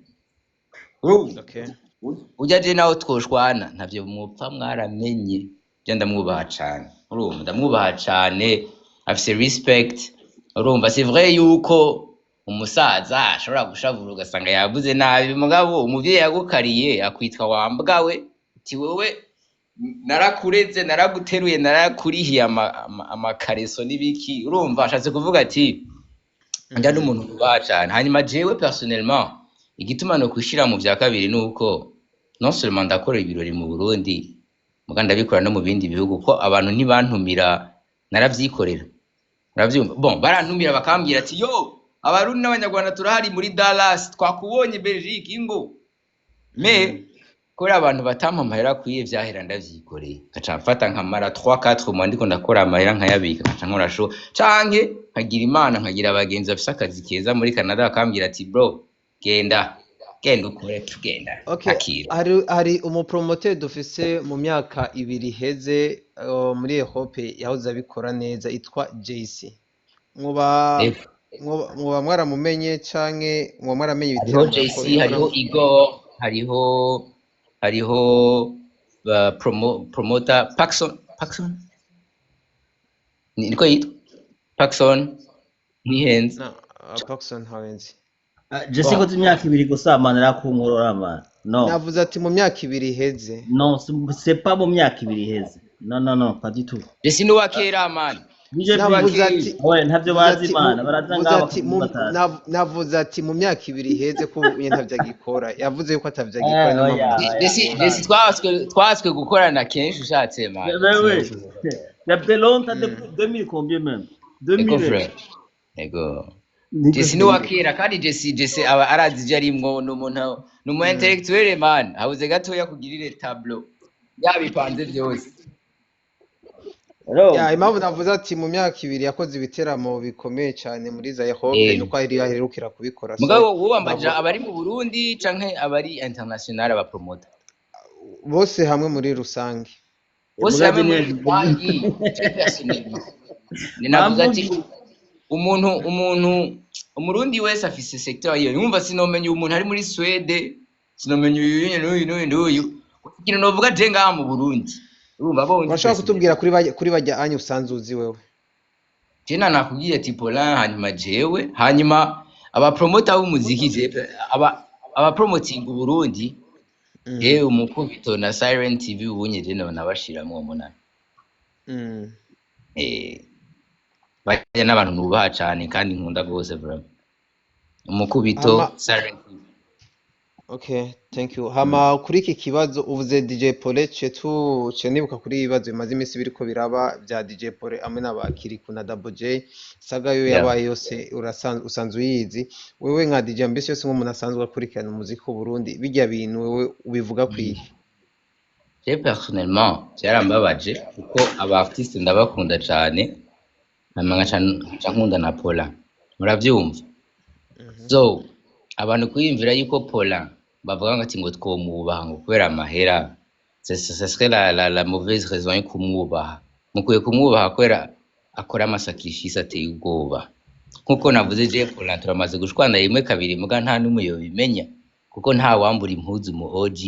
Okay. Urya je nawe twoshwana, ntavyo mupfa mwaramenye. Je ndamwubaha cane, urumva, ndamwubaha cane, afise respect. Urumva, c'est vrai yuko umusaza ashobora gushavura ugasanga yavuze nabi, mugabo umuvyeyi yagukariye akwitwa wambwawe, uti wewe narakureze, naraguteruye, narakurihiye amakareso n'ibiki. Urumva, ashatse kuvuga ati njya n'umuntu nubaha cane. Hanyuma jewe personnellement, igituma no kwishira mu vya kabiri nuko non seulement ndakora ibirori mu Burundi, muga ndabikora no mu bindi bihugu, ko abantu ntibantumira, naravyikorera. Uravyumva? Bon, barantumira bakambwira ati yo, Abarundi n'Abanyarwanda turahari muri Dallas, twakubonye Belgique, ingo me kubera abantu batampa amahera akwiye, vyahera ndavyikoreye, nkaca mfata nkamara 3 4 mois ndiko ndakora amahera, nkayabika, nkaca nkora show, canke nkagira Imana nkagira abagenzi bafise akazi keza muri Canada, bakambwira ati bro, genda, genda ukore, tugenda. Okay, akira. Hari umupromoteur dufise mu myaka 2 iheze, muri Europe yahoze abikora neza, itwa JC. Mwoba Yego. mwoba mwaramumenye canke mwoba mwaramenye Hariho ibiteramo JC, yakora? hariho Igor, hariho promoter Paxson. Paxson niko yitwa Paxson, ntihenze. Na Paxson ntawenzi. Jesse, ko imyaka 2 gusa, man, arakunkorora, man, no. Navuze ati mu myaka 2 iheze. Non, c'est pas mu myaka 2 iheze, non, non, non, pas du tout. Jesse ni uwa kera, man. DJ Navuze ati we ntavyo navuze bazi ati man, baraza vuze ngaho ati bakavuga batazi. Navuze ati mu myaka 2 iheze, ko ubu ntavyo agikora. Yavuze yuko atavyo agikora, niyo mpamvu Oya, navuze. oya. Jesse, Jesse twaswe gukorana kenshi ushatse, man. Ben oui, ça fait longtemps, depuis 2000 combien même? Ego 2000. Frère, ego. Jesse ni uwa kera, kandi Jesse aba arazi ivyo arimwo, ni umuntu, ni umu intellectuel, man. Habuze gatoya kugirire tableau yabipanze vyose. Ya, impamvu navuze ati mu myaka 2 yakoze ibiteramo bikomeye cyane muri za Europe, nuko yari yaherukira kubikora. So Mugabo wowe wambaje ntabwo abari mu Burundi canke abari international, abapromota? Bose hamwe muri rusange. Bose Mugabe hamwe muri neza. rusangi, je personnellement ni navuze ati umuntu Umurundi wese afise secteur yiwe. Yumva, sinomenya umuntu ari muri Swede, sinomenya uyu n'uyu n'uyu n'uyu. Ikintu novuga, je ngaha mu Burundi, urumva, bo Urashobora kutubwira kuri bajya anyu usanzwe uzi wewe? Je nakubwiye ati Paulin, hanyuma jewe, hanyuma abapromota b'umuziki, je abapromotinga Uburundi, jewe Umukubito na Siren TV, ubunye je nabashiramwo uwo munani. Bajya n'abantu nubaha cane kandi nkunda rwose vraiment. Umukubito, Siren TV. Okay, thank you. Hama kuri iki kibazo uvuze DJ Pole, ce tu ce nibuka kuri ibibazo bimaze iminsi biriko biraba bya DJ Pole hamwe n'abakiriku na Double J saga yo yabaye yose, urasanzwe usanzwe uyizi. Wewe nka DJ Ambitious, nk'umuntu asanzwe akurikirana umuziki w'u Burundi, bijya bintu wewe ubivuga kwiye? Je personnellement byarambabaje, kuko aba artiste ndabakunda cane, hama nkaca nkunda na Paulin, muravyumva? So abantu kwiyumvira yuko Paulin bavuga ngo ati ngo twomwubaha ngo kubera amahera, ce serait la mauvaise raison yo kumwubaha. Mukwiye kumwubaha kubera akora amasacrifice ateye ubwoba. Nkuko navuze, je Paulin turamaze gushwana rimwe, kabiri, muga nta n'umwe yobimenya, kuko nta wambura impuzu mu OG.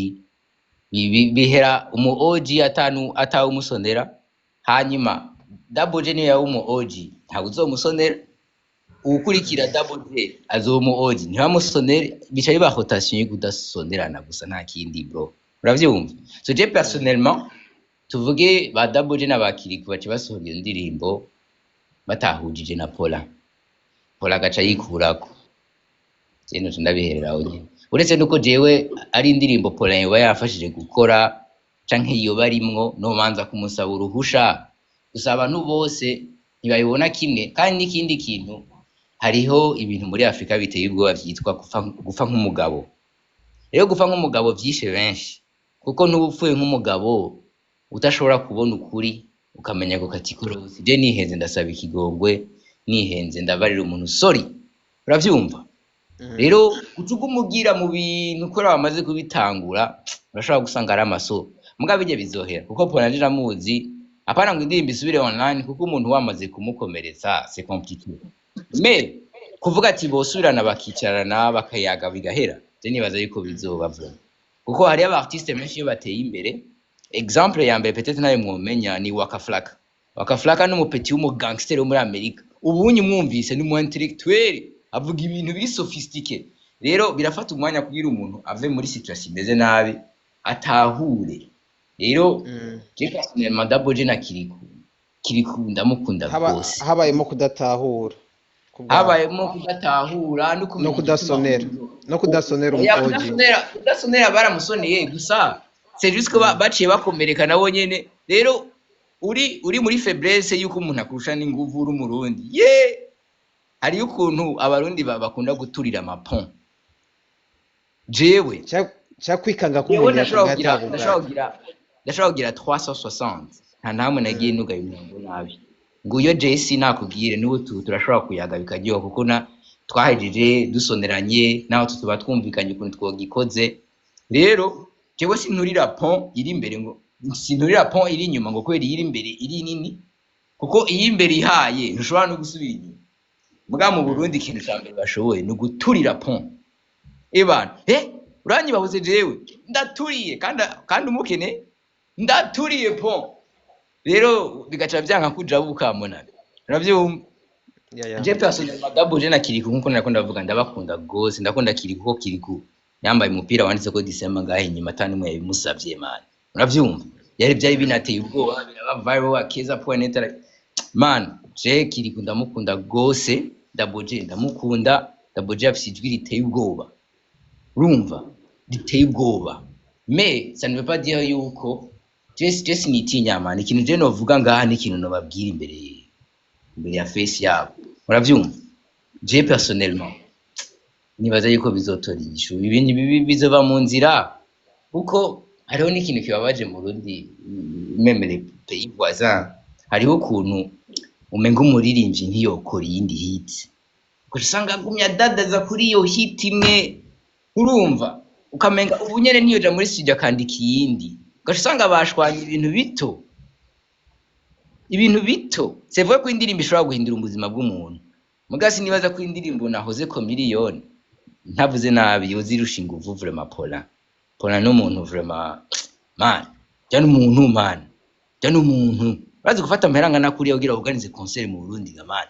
Bihera umu OG atanu atawumusonera. Hanyuma Double J niyo yaba umu OG, ntabwo uzomusonera. Uwukurikira Double J azoba umu OG, ntibamusonere. Bica biba rotation yo kudasonerana gusa, nta kindi, bro, uravyumva? So je personnellement, tuvuge ba Double J na ba Kirikou baca basohora iyo ndirimbo batahujije na Paulin, Paulin agaca yikurako, je noca ndabiherera aho nyene. Uretse nuko jewe ari indirimbo Paulin yoba yafashije gukora canke yoba arimwo, nomanza kumusaba uruhusha. Gusa abantu bose ntibabibona kimwe. Kandi n'ikindi kintu, hariho ibintu muri Afurika biteye ubwoba vyitwa gupfa nk'umugabo. Rero gupfa nk'umugabo vyishe benshi, kuko ntuba upfuye nk'umugabo udashobora kubona ukuri, ukamenya gukata ikorosi. Je nihenze ndasaba ikigongwe, nihenze ndabarira umuntu sorry, uravyumva? Rero uca uguma mu bintu kubera wamaze kubitangura, urashobora gusanga ari amaso. Mugabo bijya bizohera, kuko Paulin nje ndamuzi. Apana ngo indirimbo isubire online, kuko umuntu wamaze kumukomeretsa, c'est compliqué. Mais kuvuga ati bosubirana, bakicarana, bakayaga, bigahera, je nibaza yuko bizoba vuba, kuko hariyo aba artiste benshi iyo bateye imbere. Exemple ya mbere peut-être nawe mwomenya ni Waka Flocka. Waka Flocka ni umupeti w'umugangster wo muri Amerika. Ubunye umwumvise ni umu intellectuel, avuga ibintu biri sophistiqué. Rero birafata umwanya kugira umuntu ave muri situation imeze nabi atahure. Rero je personnellement, Double J na Kirikou, Kirikou ndamukunda rwose. Habayemo kudatahura ku bwawe. Habayemo kudatahura no no kumenya igituma kudasonera umuntu no kudasonera Oya, umu OG. Kudasonera baramusoneye, gusa c'est juste ko baciye bakomereka nabo nyene. Rero uri muri faiblesse yuko umuntu akurusha n'inguvu, uri umurundi, ye hariyo ukuntu abarundi bakunda guturira amapont. Jewe Ca kwikanga ko jewe umuntu ndashobora yakanga kugira atabugari. Ndashobora kugira 360, nta namwe nagiye nugaye umurongo nabi. Nguyo JC nakubwire, n'ubu turashobora kuyaga bikaryoha, kuko na twahejeje dusoneranye, naho tuba twumvikanye ukuntu twogikoze. Rero jewe sinturira pont iri imbere, ngo sinturira pont iri inyuma, ngo kubera iyiri imbere iri nini, kuko iyi imbere ihaye ntushobora no gusubira inyuma. Muga mu Burundi ikintu ca mbere bashoboye ni uguturira pont. Ebana, uranyibahuze, jewe ndaturiye, kandi umukene ndaturiye pont. Rero bigaca vyanka kujabuka monana, uravyumva? Ya. Je personnellement, Double J na Kirikou, nkuko nariko ndavuga, ndabakunda gose. Ndakunda Kirikou kuko Kirikou yambaye umupira wanditse ko December ngahe inyuma, atani umwe yabimusavye, man, uravyumva? Yari byari binateye ubwoba, biraba viral, akeza point net. Man, je Kirikou ndamukunda gose, Double J ndamukunda. Double J afise ijwi riteye ubwoba, urumva, riteye ubwoba. Mais ça ne veut pas dire yuko je sinitinya, man. Ikintu je novuga ngaha ni ikintu nobabwira imbere ya face yabo, uravyumva? Je personnellement nibaza yuko bizotora inyishu, ibindi bibi bizova mu nzira, kuko hariho n'ikintu kibabaje mu Burundi, même les pays voisins, hariho ukuntu umenga umuririmbyi ntiyokora iyindi hit, ugaca usanga agumye adadaza kuri iyo hit imwe, urumva? Ukamenga ubu nyene niyoja muri studio akandika iyindi, ugaca usanga bashwanye ibintu bito, ibintu bito. C'est vrai ko indirimbo ishobora guhindura ubuzima bw'umuntu, muga sinibaza ko indirimbo nahoze ko miliyoni, ntavuze nabi, yoza irusha inguvu vraiment Paulin. Paulin n'umuntu vraiment, man, jya n'umuntu, man, jya n'umuntu urazi gufata amahera angana kuriya kugira organize concert mu Burundi ga, man.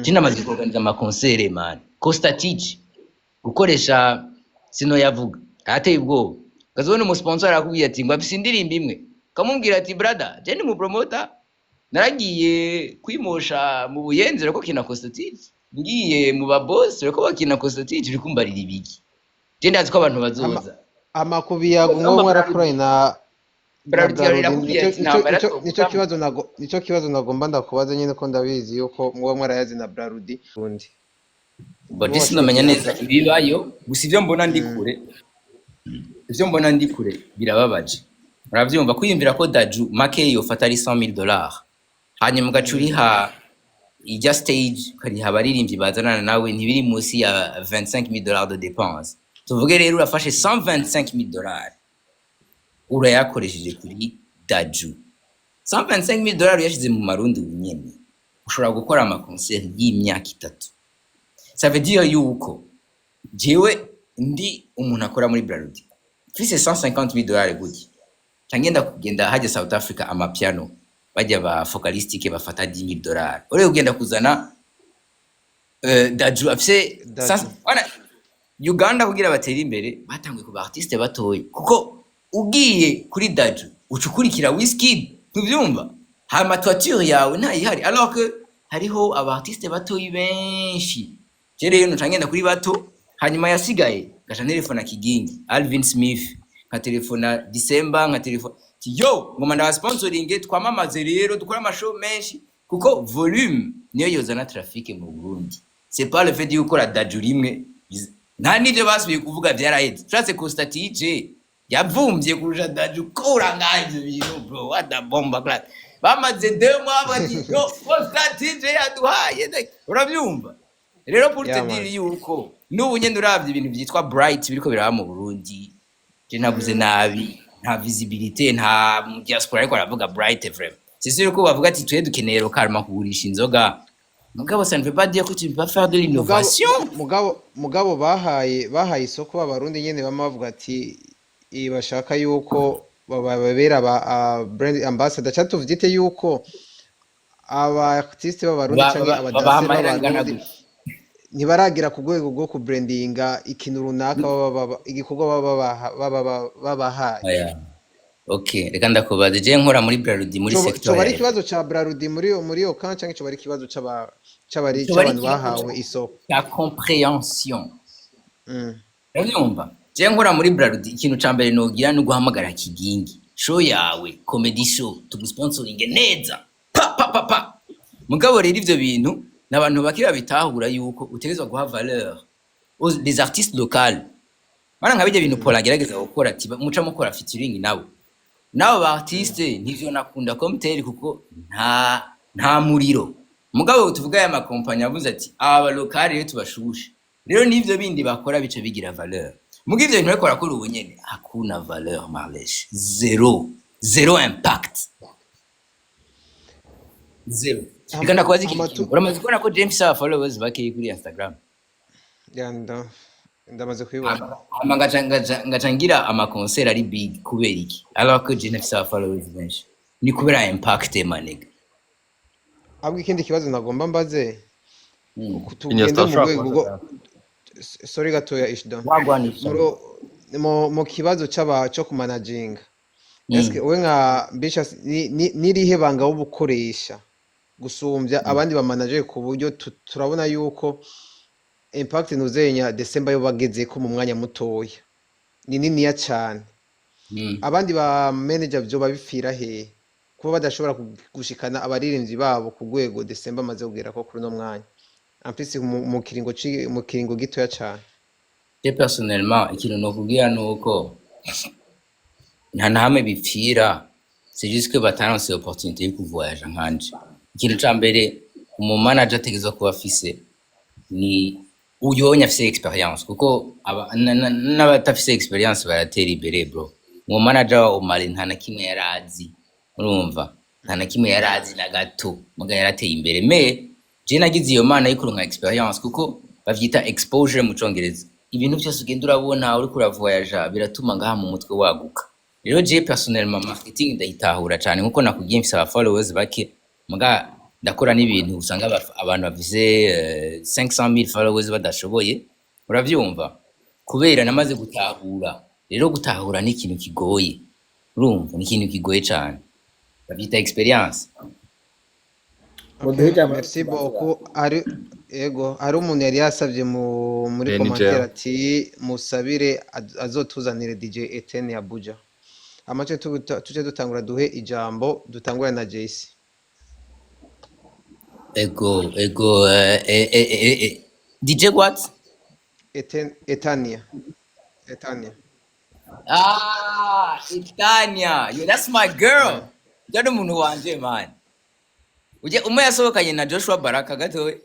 Je namaze kuorganiza ama concert, man. Costatich gukoresha sino yavuga ateye ubwoba. Ukazibona umusponsor arakubwiye ati ngo afise indirimbo imwe, ukamubwira ati: "Brother, je ni mu promoter, naragiye kwimosha mu Buyenzi urako kina Costatich, ngiye mu ba boss urako bakina Costatich, uri kumbarira ibiki? Je ndazi ko abantu bazoza." Amakubi yago ngo mwarakoranye na Brarudi. Brarudi. Irakubwiye ati ntambara twovugamo. Nico kibazo nagomba ndakubaza nyene, ko ndabizi yuko muba mwarayazi na Brarudi undi. Bo je sinomenya neza ibibayo, gusa ivyo mbona ndi kure, ivyo mbona ndi kure birababaje. Uravyumva, kwiyumvira ko Dadju make yofata ari $100,000, hanyuma ugaca uriha ijya stage, ukariha abaririmbyi bazanana nawe, ntibiri munsi ya $25,000 de dépense. Tuvuge rero urafashe $125,000, urayakoresheje kuri Dadju. $125,000 uyashize mu marundi nyene, ushobora gukora ama concert y'imyaka 3. Ça veut dire yuko jewe ndi umuntu akora muri Brarudi, mfise $150,000 gutya, nca ngenda kugenda hajya South Africa, amapiano bajya ba Focalistic bafata $10,000, uriye kugenda kuzana Dadju afise Dadju. Wana, Uganda kugira batere imbere batanguye ku ba artiste batoyi, kuko ugiye kuri Dadju uca ukurikira Wizkid, ntuvyumva? Hama toiture yawe ntayihari, alors que hariho aba artiste batoyi benshi. Je rero nca ngenda kuri bato, hanyuma yasigaye ngaca ntelefona Kigingi, Alvin Smith, nka telefona December, nka telefona yo ngoma ndaba sponsoring, twamamaze rero, dukore ama show menshi, kuko volume niyo yozana trafic mu Burundi. C'est pas le fait de gukora Dadju rimwe. Nta n'ivyo basubiye kuvuga, vyaraheze. Ushatse Costa TJ yavumvye kurusha Dadju. Kura ngaho ivyo bintu, bro. What the bomba class, bamaze 2 mois bati yo Costa TJ yaduhaye. Uravyumva rero, pour te Yeah, man. dire yuko n'ubu nyene uravye ibintu vyitwa Bright biriko biraba mu Burundi, je navuze nabi, nta visibilité, nta mu diaspora ariko aravuga Bright. Vraiment, c'est sûr ko bavuga ati twe dukeneye localement kugurisha inzoga, mugabo ça ne veut pas dire que tu ne peux pas faire de Mugabo l'innovation. Mugabo bahaye isoko b'abarundi nyene, bama bavuga ati bashaka yuko bababera ba brand ambassador, cyangwa tuvyite yuko aba artiste b'abarundi canke babaha aba danseur amahera angana b'abarundi gute? Ntibaragera ku rwego rwo kubrandinga ikintu runaka, igikorwa baba babahaye. Oya. Okay, reka ndakubaza, je nkora muri Brarudi, muri Coba secteur coba ari ya ikibazo ca Brarudi muri iyo kan, canke coba ari ikibazo c'abari coba ari c'abantu ikibazo bahawe isoko? Cya compréhension. Urabyumva, je nkora muri Brarudi, ikintu ca mbere nogira ni uguhamagara Kigingi: show yawe, comedy show, tugusponsoringe neza, pa pa pa pa. Mugabo rero ivyo bintu n'abantu bake babitahura, yuko utegerezwa guha valeur aux les artistes locaux. Mana, nka bijya bintu Paul agerageza gukora, ati muca mukora featuring nabo nabo ba artiste, ntivyo nakunda comme tel, kuko nta muriro. Mugabo tuvuga aya makompanyi avuze ati aba local rero tubashushe, rero n'ivyo bindi bakora bica bigira valeur. Muga ivyo bintu bariko barakora ubu nyene, hakuna valeur, Marlesh, zéro, zéro impact, zéro. Reka ndakubaza ikintu Amatu kimwe: uramaze kubona ko James aba followers bakeyi kuri Instagram? Ya, ndamaze kubibona. Hama ngaca ngira ama concert ari big. Kubera iki, alors que je ntafise aba followers benshi? Ni kubera impact, ma nigga. Ahubwo ikindi kibazo nagomba mbaze, tugende Iniesta mu ushobora rwego rwo kubaza. Sorry gatoya, Ishda. Wagwanisha. Mu kibazo c'aba co kumanaginga, eske we nka Ambitious nirihe banga wo bukoresha gusumbya abandi ba manager, ku buryo turabona yuko impact ntuzenya December yo bagezeko mu mwanya mutoya ni niniya cane? Abandi ba manager vyoba bipfira hehe kuba badashobora gushikana abaririmbyi babo ku rwego December amaze kugerako kuri uno mwanya, en plus mu kiringo gitoya cane? Je personnellement, ikintu nokubwira nuko nta na hamwe bipfira, c'est juste que bataronse opportunité yo kuvoyager nkanje. Ikintu ca mbere umu manager ategerezwa kuba afise ni uyonye afise expérience, kuko n'abatafise expérience baratera imbere, bro. Umu manager wa Omar nta na kimwe yari azi, urumva, nta na kimwe yari azi na gato, muga yarateye imbere. Mais je nagize iyo mana yo kuronka expérience, kuko bavyita exposure mu congereza. Ibintu byose ugenda urabona uriko uravoyaja biratuma ngaha mu mutwe waguka. Rero je personnellement, marketing ndayitahura cane. Nkuko nakubwiye, mfise aba followers bake, muga ndakora n'ibintu usanga abantu bafise 500,000 followers badashoboye. Uravyumva, kubera namaze gutahura. Rero gutahura ni ikintu kigoye, urumva, ni ikintu kigoye cane, bavyita expérience. Muduhe Okay, ijambo. Merci beaucoup. Ari ego, hari umuntu yari yasavye muri Ni commentaire jewe. ati musabire azotuzanire DJ Etienne Abuja. Amace tuce dutangura, duhe ijambo, dutangure na JC. Ego, DJ what? Etienne, Etania. Etania. Ah, Itania. Yo, that's my girl. Ujya n'umuntu wanje, man. Ujya umwe yasohokanye na Joshua Baraka gatoya.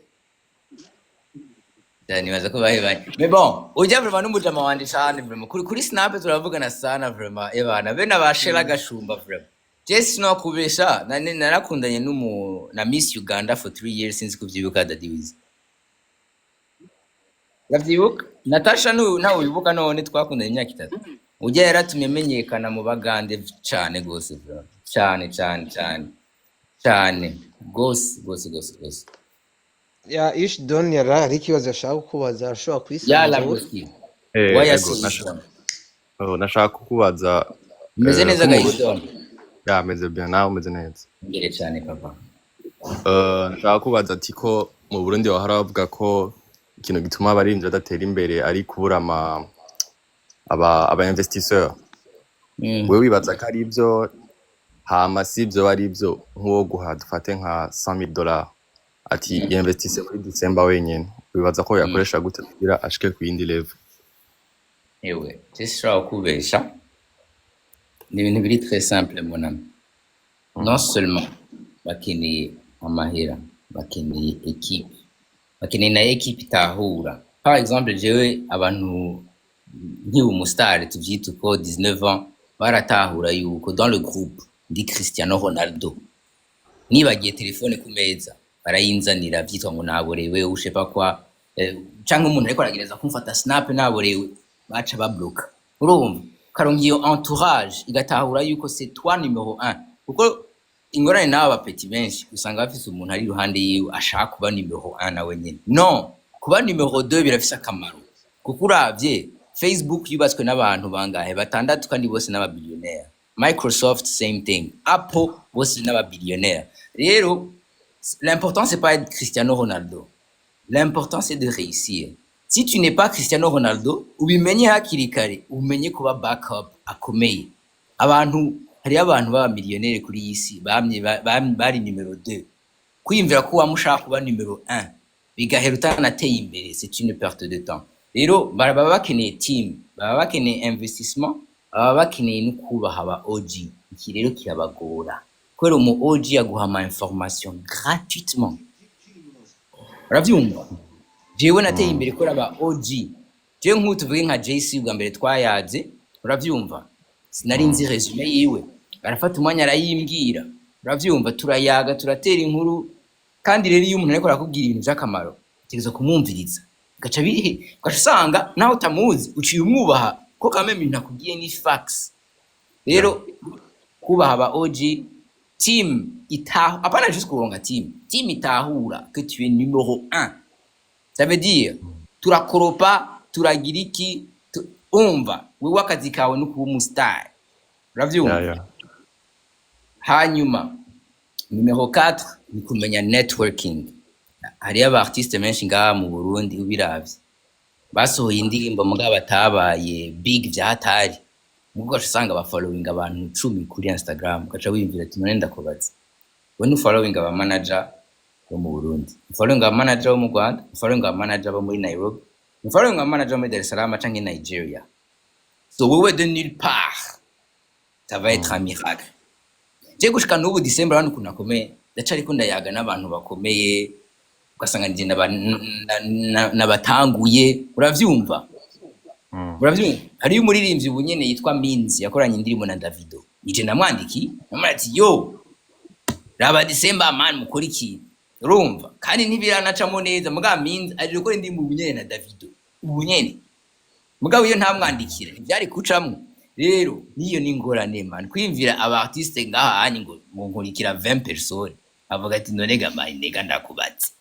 Nibaza ko bahebanye. Mais bon, ujya vraiment n'umujama wanje cane vraiment. Kuri Snap turavugana sana vraiment. Ebana be na bashela gashumba vraiment. Je sinokubesha, narakundanye n'umu na Miss Uganda for 3 years, sinzi kuvyibuka, Daddy Wiz. Uravyibuka? Natasha nu nawe wibuka none twakundanye imyaka 3. Ujya yaratumye menyekana mu Bagande cane gose vraiment. Cane cane cane. Cane gose gose gose gose. Ya Ish Don yari hari ikibazo ashaka kukubaza, arashobora Yala kwisanzura. Broski. Ego, Wayasi. Oh, nashaka kukubaza. Meze neza ko ga mu Ish Don. Ya, meze bien, nawe umeze neza? Ngere cane, papa. Nashaka kubaza ati ko mu Burundi bahora bavuga ko ikintu gituma abaririmbyi badatera imbere ari kubura aba investisseur. Wewe wibaza ko ari ivyo? Hama si ivyo, ari ivyo, nk'uwo guha dufate nka $100,000 ati investisse muri December wenyene, wibaza ko yakoresha gute kugira ashike ku yindi level? Ewe, je sinshobora kukubesha. Ni ibintu biri très simple, mon ami. Non seulement bakeneye amahera, bakeneye équipe. Bakeneye na équipe itahura. Par exemple, jewe abantu nkiri umustar, tuvyita uko, 19 ans, baratahura yuko dans le groupe ndi Cristiano Ronaldo. Nibagiye telefone ku meza barayinzanira, vyitwa ngo naborewe ou je sais pas quoi, canke umuntu ariko aragereza kumfata snap naborewe, baca babloka. Urumva ukaronka iyo entourage igatahura yuko c'est toi numéro un, kuko ingorane n'aba bapetits benshi usanga bafise umuntu ari iruhande yiwe ashaka kuba numéro un nawe nyene. Non, kuba numéro deux birafise akamaro, kuko uravye Facebook yubatswe n'abantu bangahe? Batandatu, kandi bose n'ababiliyoneri. Microsoft, same thing. Apple, bose n'ababiliyoneri. Rero l'important, c'est pas être Cristiano Ronaldo, l'important, c'est de réussir. Si tu n'es pas Cristiano Ronaldo, ubimenye hakiri kare, umenye kuba backup akomeye. Abantu, hariyo abantu b'abamiliyoneri kuri iyi si bamye bari numéro 2. Kwiyumvira ko waba ushaka kuba numéro 1 bigahera utanateye imbere, c'est une perte de temps. Rero baba bakeneye team, baba bakeneye investissement, baba bakeneye no kubaha aba OG. Iki rero kirabagora kubera umu OG aguha ama information gratuitement, uravyumva? Jewe nateye imbere kubera aba OG. Jewe nk'ubu tuvuge nka JC, bwa mbere twayaze, uravyumva, sinari nzi résumé yiwe, arafata umwanya arayimbwira, uravyumva, turayaga, turatera inkuru. Kandi rero iyo umuntu ariko arakubwira ibintu vy'akamaro, utegerezwa kumwumviriza, ugaca bihe ugaca usanga naho utamuzi uciye umwubaha, ko kamwe ibintu akubwiye ni facts. Rero kubaha aba OG, team itahu, apana juste kuronka team, team itahura que tu es numéro 1. Ça veut dire turakoropa, turagira iki, umva, wewe akazi kawe ni kuba umustar, uravyumva? Yeah. Hanyuma numéro 4 ni kumenya networking. Hariyo aba artiste benshi ngaha mu Burundi, ubiravye, basohoye indirimbo mugabo batabaye big vya hatari, mugo ugaca usanga ba following abantu 10 kuri Instagram, ugaca wiyumvira ati: "None ndakubaza, we nu following aba manager bo mu Burundi, following aba manager bo mu Rwanda, following aba manager bo muri Nairobi, following aba manager bo muri Dar es Salaam canke Nigeria, so wewe de nulle part, ça va être un miracle." Je gushika n'ubu December hano ukuntu akomeye, ndacariko ndayaga n'abantu bakomeye, ugasanga nije nabatanguye, uravyumva? Uravyumva, hariyo umuririmbyi ubu nyene yitwa Minzi yakoranye indirimbo na Davido, nije namwandikiye, namubwira ati: "Yo, raba December man, mukora iki?" Urumva, kandi ntibiranacamo neza, mugabo Minzi ari gukora indirimbo ubu nyene na Davido ubu nyene, mugabo iyo ntamwandikira ntivyari kucamwo. Rero niyo ni ingorane, man, kwiyumvira aba artiste ngaha hanyu ngo nkurikira 20 personnes, avuga ati: "None ga man, nega ndakubatse."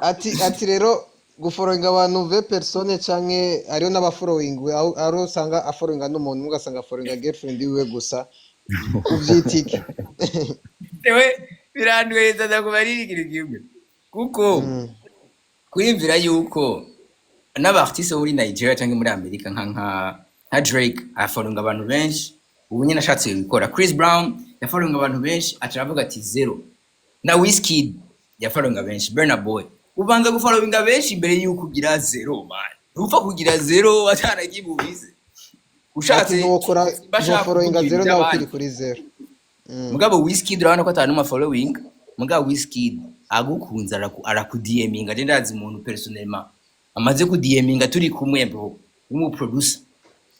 Ati rero gufollowinga abantu vingt personnes, canke hariho n'abafollowing aho aho usanga afollowinga n'umuntu umwe, ugasanga afollowinga girlfriend wiwe gusa, uvyita iki? Ewe, birantweza, ndakubarira ikintu kimwe, kuko kwiyumvira yuko n'aba artiste bo muri Nigeria cyangwa muri Amerika nka Drake afollowinga abantu benshi, ubu nyine ashatse gukora. Chris Brown yafollowinga abantu benshi, aca aravuga ati zero. Na Wizkid. Yafollowinga benshi. Burna Boy, ubanza gufollowinga benshi imbere yuko ugira zero, man. Ntupfa kugira zero atanagibubize. Ati Ushatse ntiwokora, bashaka ntiwofollowinga kuvuga ibintu zero nawe ukiri by'abandi. kuri zero. Mugabo Wizkid, urabona ko atanu following. Mugabo Wizkid agukunze arakuDMinga. Je ndazi umuntu personnellement amaze kuDMinga turi kumwe, bro, w'umu producer,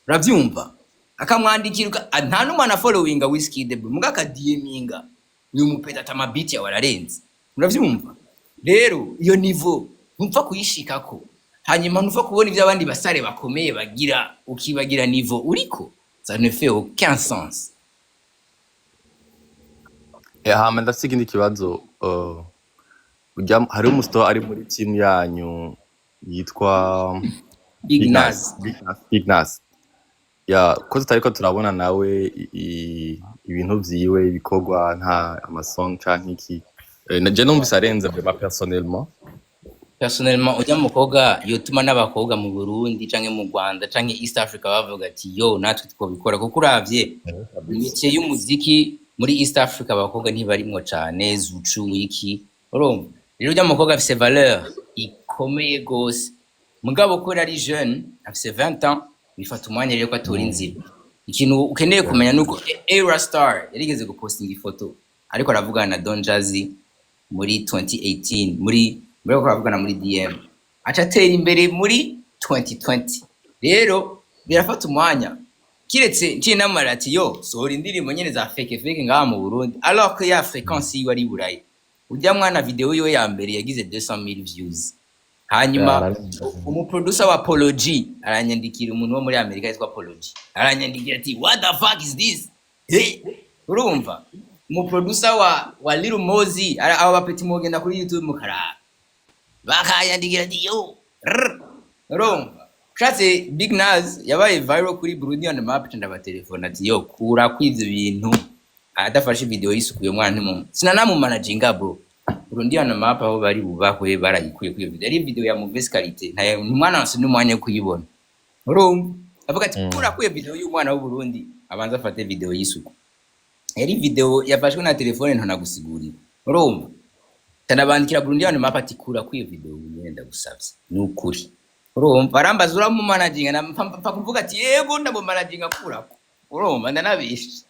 uravyumva, akamwandikira nta n'umwe followinga Wizkid, bro, muga akaDMinga uyu mupeta ati amabiti yawe ararenze, uravyumva. Rero iyo niveau ntupfa kuyishikako, hanyuma ntupfa kubona ibyo abandi basare bakomeye bagira ukibagira niveau uriko. Ça ne fait aucun sens. Hama ndafise ikindi kibazo. Hariho umusito ari muri team yanyu yitwa Big Big Nas. Nas. Big Nas, Big Nas. Ya ko tutariko turabona nawe ibintu vyiwe, ibikorwa, nta amasong canke iki. Je numvise arenze vraiment personnellement. Personnellement, ujya mukobwa yotuma n'abakobwa mu Burundi canke mu Rwanda canke East Africa bavuga ati: "Yo, natwe twobikora", kuko uravye imice y'umuziki muri East Africa, abakobwa ntibarimwo cane, Zuchu wiki, urumva. Rero ujya mukobwa afise valeur ikomeye gose, mugabo kubera ari jeune, afise 20 ans, bifata umwanya rero ko atora inzira. Ikintu ukeneye kumenya nuko Era Star yarigeze gupostinga ifoto ariko aravugana na Don Jazzy muri 2018, muri ariko aravugana muri DM, aca atera imbere muri 2020. Rero birafata umwanya, kiretse nciye namara ati: "Yo, sohora indirimbo nyene za fake fake ngaha mu Burundi", alors que ya fréquence yiwe ari burayi. Ujya mwana video yiwe ya mbere yagize 200,000 views. Hanyuma umuproducer wa Polo G aranyandikira, umuntu wo muri Amerika yitwa Polo G aranyandikira ati: "What the fuck is this?" Hey, urumva, umuproducer wa Lil Mozi, aba bapeti mugenda kuri YouTube mukaraba, bakanyandikira ati: "Yo, rrr." Urumva, ushatse Big Nas yabaye viral kuri Burundi on the Map, ndabatelefona ati: "Yo, kura kwivyo bintu." Adafashe video y'isuku uyo mwana ntimu sinanamumanaginga, bro. Burundi on the Map aho bari bubahwe, barayikuye kuri iyo video, ari video ya mauvaise qualité, nta umwana wese n'umwanya wo kuyibona. Urumva, avuga ati: "Kura kwiyo video y'umwana w'u Burundi, abanza afate video y'isuku." Yari video yafashwe na telefone, ntonagusigurira. Urumva, tanabandikira Burundi on the Map ati: "Kura kwiyo video nyene, ndagusavye, ni ukuri." Urumva, arambaza: "Uramumanaginga?" Mpfa kuvuga ati: "Yego, ndamumanaginga, kurako." Urumva, ndanabishe.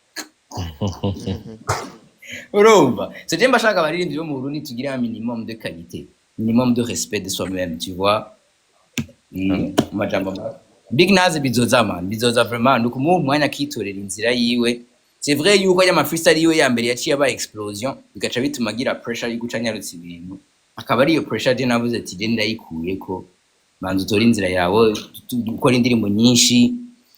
Urumva, so je mbashaka abaririmbyi bo mu Burundi tugira un minimum de qualité, minimum de respect de soi-même, tu vois. Amajambo mabi. Big Naz bizoza, man, bizoza vraiment, ni ukumuha umwanya akitorera inzira yiwe. C'est vrai yuko ajya ama freestyle yiwe ya mbere yaciye aba explosion, bigaca bituma agira pressure yo guca anyarutsa ibintu, akaba ariyo pressure je navuze ati: "Je ndayikuyeko, banza utore inzira yawe, ukora indirimbo nyinshi,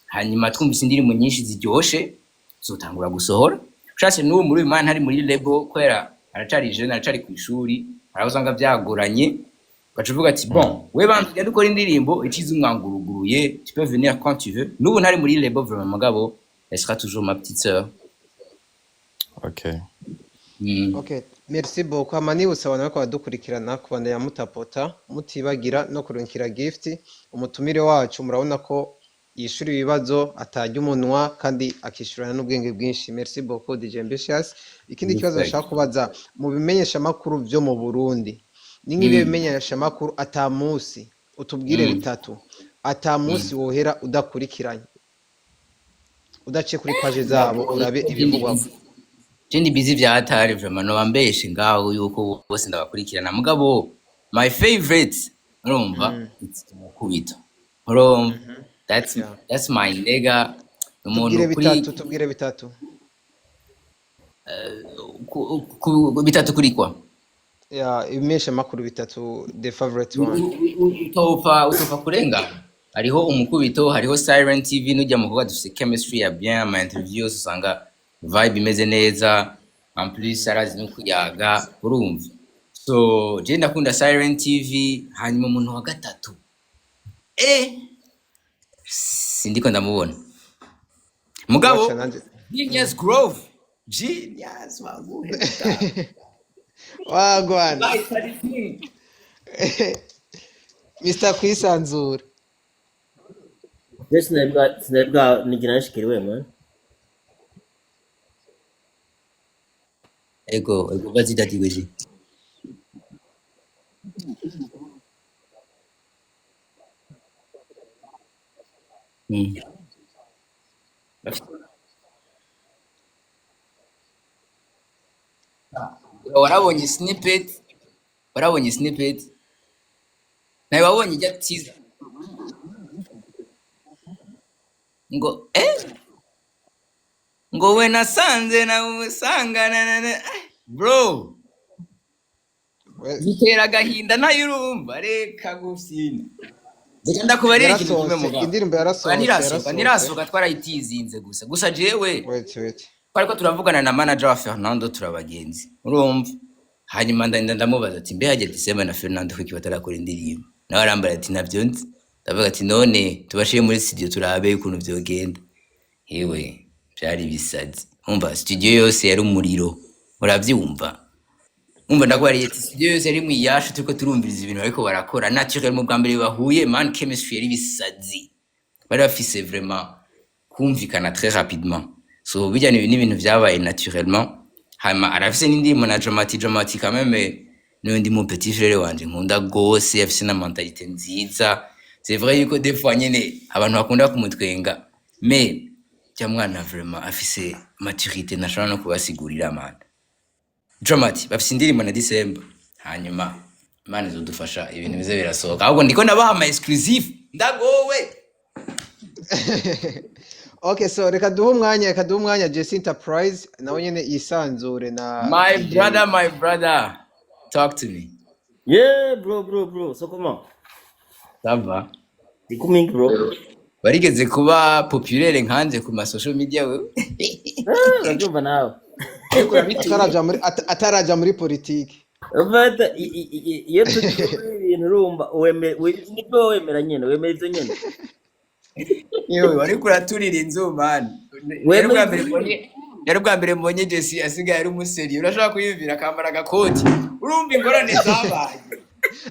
hanyuma twumvise indirimbo nyinshi ziryoshe uzotangura gusohora." Ushatse n'ubu muri uyu mwanya ntari muri label kubera aracari jeune, aracari ku ishuri, hari aho usanga vyagoranye, ugaca uvuga ati: "Bon, we banza ugende ukora indirimbo icize umwanguruguruye, tu peux venir quand tu veux." N'ubu ntari muri label vraiment, mugabo elle sera toujours ma petite sœur. Okay. Okay, merci beaucoup. Hama nibutsa abantu bariko baradukurikirana kubandanya mutapota, mutibagira no kurungikira gift umutumire wacu. Murabona ko yishura ibibazo atarya umunwa kandi akishurana n'ubwenge bwinshi. Merci beaucoup, DJ Ambitious. Ikindi kibazo Respect. nshaka kubaza: mu bimenyeshamakuru vyo mu Burundi, ni nk'ibihe bimenyeshamakuru ata musi, utubwire bitatu, ata musi wohera udakurikiranye, udaciye kuri page zabo urabe ibivugwako? Je ndi busy vya hatari vraiment, noba mbeshe ngaho yuko bose ndabakurikirana. Mugabo my favorite, urumva, it's Mukubito, urumva, that's that's my nigga, umuntu Tubwire kuri bitatu, tubwire bitatu. Bitatu kuri kwa? Ya, ibimenyeshamakuru bitatu, the favorite one. Utopfa kurengana. Hariho Umukubito, hariho Siren TV, nujya mu kuvuga dufite chemistry ya bien, ama interview yose usanga vibe imeze neza, en plus arazi no kuyaga, urumva. So je ndakunda Siren TV. Hanyuma umuntu wa gatatu, sindiko ndamubona, mugabo Wacha nanje Genius Grove, Genius waguhe. Wagwana. Bye, Palestine. Mr Kwisanzura. Je sinari bwa nigira nashikiriwe, man. Ego, ego, vas-y Daddy Weji. Warabonye snippet, warabonye snippet nawe wabonye ijya teaser ngo ngo we nasanze nawe usanga bro, bitera agahinda nayo urumva, reka gufyina. Reka ndakubarira ikintu kimwe. Yarasohotse. Mugabo Indirimbo oya, yarasohotse. Ntirasohoka. Yarasohotse. Ntirasohoka, twarayitizinze gusa. Gusa jewe Wait, wait. twariko turavugana na manager wa Fernando, turabagenzi, urumva. Hanyuma ndagenda ndamubaza ati: "Mbe hajya December na Fernando kuki batarakora indirimbo?" Nawe arambara ati: "Navyo nzi." Ndavuga ati: "None tubashire muri studio turabe ukuntu vyogenda." Hewe, vyari bisazi. Umva, studio yose yari umuriro, uravyumva. Umva, ndakubariye ati studio yose yari mwiyashu, turiko turumviriza ibintu bariko barakora naturel. Mu bwa mbere bahuye, man, chemistry yari bisazi, bari bafise vraiment kumvikana très rapidement. So bijya ni ibintu vyabaye naturellement. Hanyuma arafise n'indirimbo na Dramati. Dramati quand même n'undi mu petit frère wanje nkunda gose, afise na mentalité nziza. C'est vrai yuko des fois nyene abantu bakunda kumutwenga, mais jya mwana vraiment afise maturité ntashobora no kubasigurira, man. Dramati bafise indirimbo na December, hanyuma Imana izodufasha ibintu bize birasohoka. Ahubwo ndiko ndabaha ama exclusive, ndagowe. Okay, so reka duhe umwanya Jesse Enterprise nawe nyene yisanzure na My DJ. brother, my brother, talk to me. Yeah, bro, bro, bro. So comment? Ça va. Ikumingi, bro. Warigeze kuba populaire nkanje ku ma social media wewe? Eh, urabyumva nawe. Ariko urabitura. Ataraja muri politiki. Ufata iyo tugiye muri ibintu, urumva nibwo wemera nyene, wemera ivyo nyene. Yewe, wariko uraturira inzu, man. Yari Wemera ubwa ivyo mbere nyene. mbonye, yari ubwa mbere mbonye Jesse asigaye ari umuseri. Urashobora kuyumvira akambara agakoti. Urumva ingorane zabaye,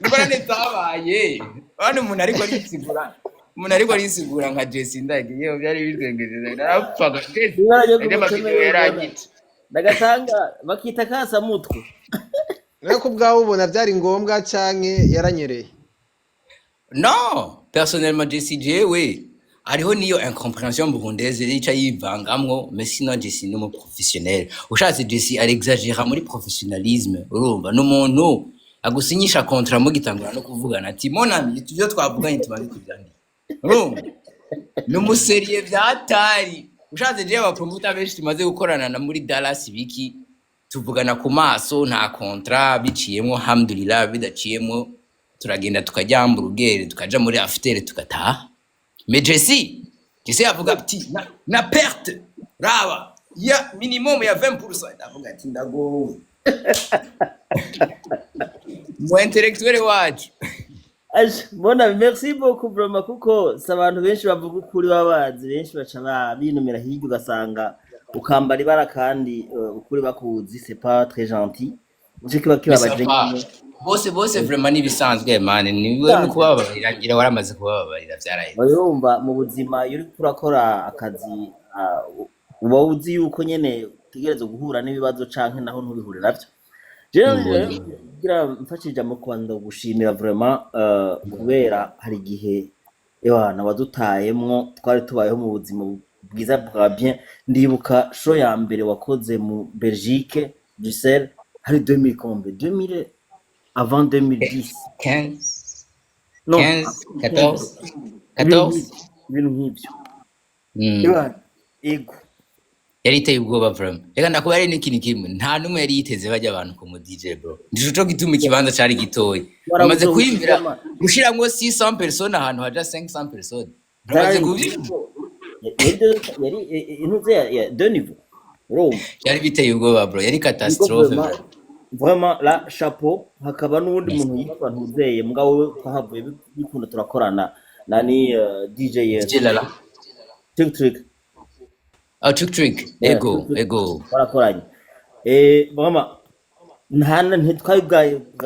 ingorane zabaye hano, umuntu ariko arisigura, umuntu ariko arisigura nka Jesse. Ndagiye, yewe, byari bizengeje, narapfaga Jesse. Ibara ryo ajya amavideo kumutemera yarangitse. Ndagatanga bakita kasamutwe. Nawe ko ubwawe ubona byari ngombwa canke yaranyereye? Non, personnellement, Jesse, jewe hariho niyo incompréhension burundaise yica yivangamwo, mais sinon Jesse ni umu professionnel. Ushatse Jesse arexagera muri professionnalisme. Urumva, ni umuntu agusinyisha contrat mugitangura no kuvugana, ati: "Mon ami, ivyo twavuganye tubanze tuvyandike." Urumva, ni umuseriye vyatari. Ushatse jewe abapromoter benshi tumaze gukorana na muri Dallas biki, tuvugana ku maso, nta contrat biciyemwo, alhamdulillah. Bidaciyemwo turagenda tukarya hamburger, tukaja muri after, tugataha. Mais Jesse, Jesse avuga ati na perte raba ya minimum ya 20%. Ndavuga ati: "Ndagowe mu intellectuel wacu." Aje, mbona merci beaucoup vraiment, kuko si abantu benshi bavuga ukuri baba bazi, benshi baca binumira hirya, ugasanga ukambara ibara kandi ukuri bakuzi, c'est pas très gentil, nico kiba kibabaje Bisafa nyene. Bose bose vraiment nibisanzwe, man, niwe no kubababarira, ngira waramaze kubababarira, vyaraheze. Urumva, mu buzima iyo uriko urakora akazi, uba uzi yuko nyene utegerezwa guhura n'ibibazo canke naho ntubihure navyo. Jewe Mbonye. kugira mfashije mu kubanza gushimira vraiment, kubera hari igihe ewana wadutayemwo, twari tubayeho mu buzima bwiza bwa bien. Ndibuka show ya mbere wakoze mu Belgique, Bruxelles, hari 2000 combien, 2000, avant 2010. 15. Non. 15, 14. Ibintu 14. nk'ivyo, ibintu nk'ivyo. Ewana, ego. Yari iteye ubwoba vraiment. Reka ndakuba ari n'ikintu kimwe nta n'umwe yari yiteze, bajya abantu ku mu DJ, bro. Ndico gituma ikibanza cari gitoyi. Bamaze Warabuze kwiyumvira ubushirama. gushiramwo 600 personnes ahantu haja 500 personnes, bamaze Byari kuvyumva. Yari intuze ya deux niveaux, urumva. Byari biteye ubwoba, bro, yari Niko catastrophe. vraiment Bro. Vraiment la chapeau. Hakaba n'uwundi muntu yitwa Ntuzeye, mugabo we twahavuye bikunda turakorana nani, DJ DJ Lala. Trick Trick. Oh, Trick Trick. Yeah, Ego. Trick Trick. Ego. Twarakoranye, vraiment nta ntitwari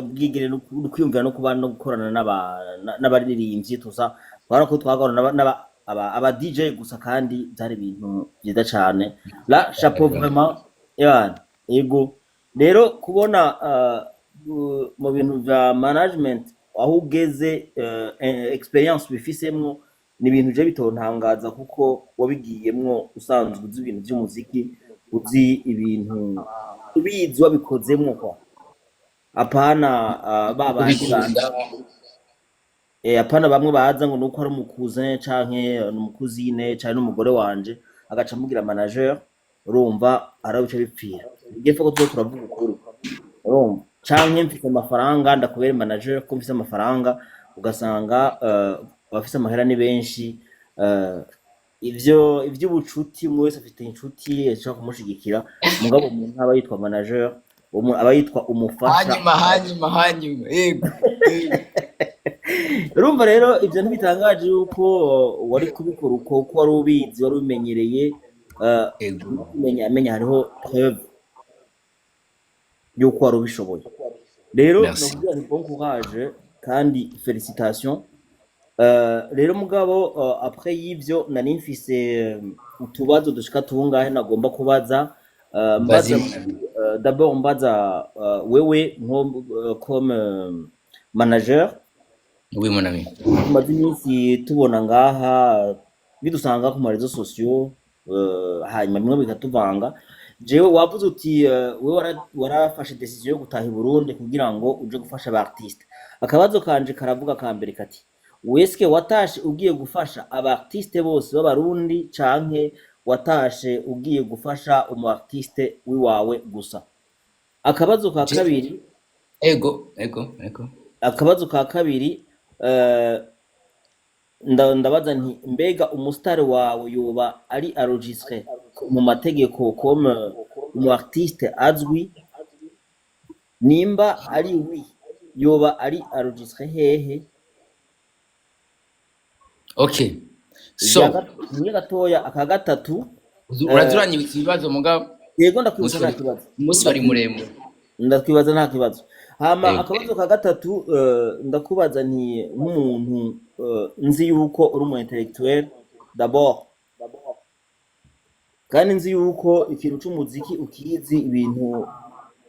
bwigire no kwiyumvira no kuba no gukorana n'abaririmbyi tusa twarako, twakorana aba DJ gusa, kandi byari ibintu byiza cane. La chapeau vraiment. Yeah, ego. Rero kubona mu bintu vya management aho ugeze, experience bifisemwo. Ni ibintu je bitontangaza kuko wabigiyemwo usanzwe uzi ibintu vy'umuziki, uzi ibintu ubizi wabikozemwo kwa apana ba bandi ba Ubikunda. Apana bamwe baza ngo nuko ari umucousin canke ni umucousine canke n'umugore wanje, agaca amugira manager. Urumva araho bica bipfira. Igihe ko tuzo turavuga ukuri, urumva, canke mfise amafaranga ndakubera manager ko mfise amafaranga, ugasanga abafise amahera ni benshi, ivyo ivy'ubucuti umwe wese afite inshuti ashobora kumushigikira, mugabo umuntu aba yitwa manager, aba yitwa umufasha. Hanyuma yego. Urumva rero ivyo ntibitangaje yuko wari kubikora uko, kuko wari ubizi, wari ubimenyereye, no kumenya amenya hariho preuve yuko wari ubishoboye. Rero Merci. nokubwira nti bon courage kandi félicitations. Rero mugabo après y'ivyo nari mfise utubazo dushika tungahe nagomba kubaza, mbaza Vas-y. D'abord mbaza wewe nko comme manager. Oui, mon ami. Tumaze iminsi tubona ngaha bidusanga ku maréseaux sociaux, hanyuma bimwe bikatuvanga. Jewe wavuze uti wewe warafashe décision yo gutaha i Burundi kugira ngo uje gufasha aba artiste. Akabazo kanje karavuga ka mbere kati: weske watashe ugiye gufasha aba artiste bose b'Abarundi, canke watashe ugiye gufasha umu artiste wiwawe gusa? Akabazo ka kabiri. Ego. Akabazo ka kabiri, ndabaza nti mbega umusitari wawe yoba ari enregistré mu mategeko comme umu artiste azwi? Nimba ari oui, yoba ari enregistré hehe? Okay, so Rimwe gatoya, aka gatatu. Urazuranyibutsa ibibazo mugabo. Yego, ndakwibutsa, Umunsi nta kibazo. Umunsi wari muremure. Ndatwibaza, nta kibazo. Hama akabazo ka gatatu, ndakubaza nti nk'umuntu nzi yuko uri umu intellectuel d'abord, kandi nzi yuko ikintu c'umuziki ukizi, ibintu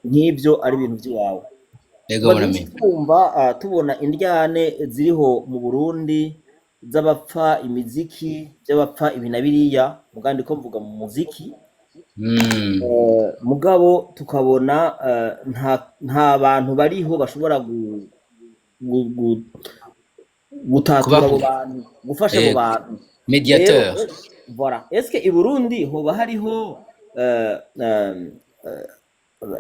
nk'ivyo ari ibintu vy'iwawe. Ego. Tumaze Mon ami. iminsi twumva, tubona indyane ziriho mu Burundi z'abapfa imiziki, by'abapfa ibi na biriya, mugabo ndiko mvuga mu muziki. Mugabo tukabona nta bantu bariho bashobora gutatura abo Kubahuza. bantu, gufasha abo bantu. Médiateur. Rero voilà, est-ce que i Burundi hoba hariho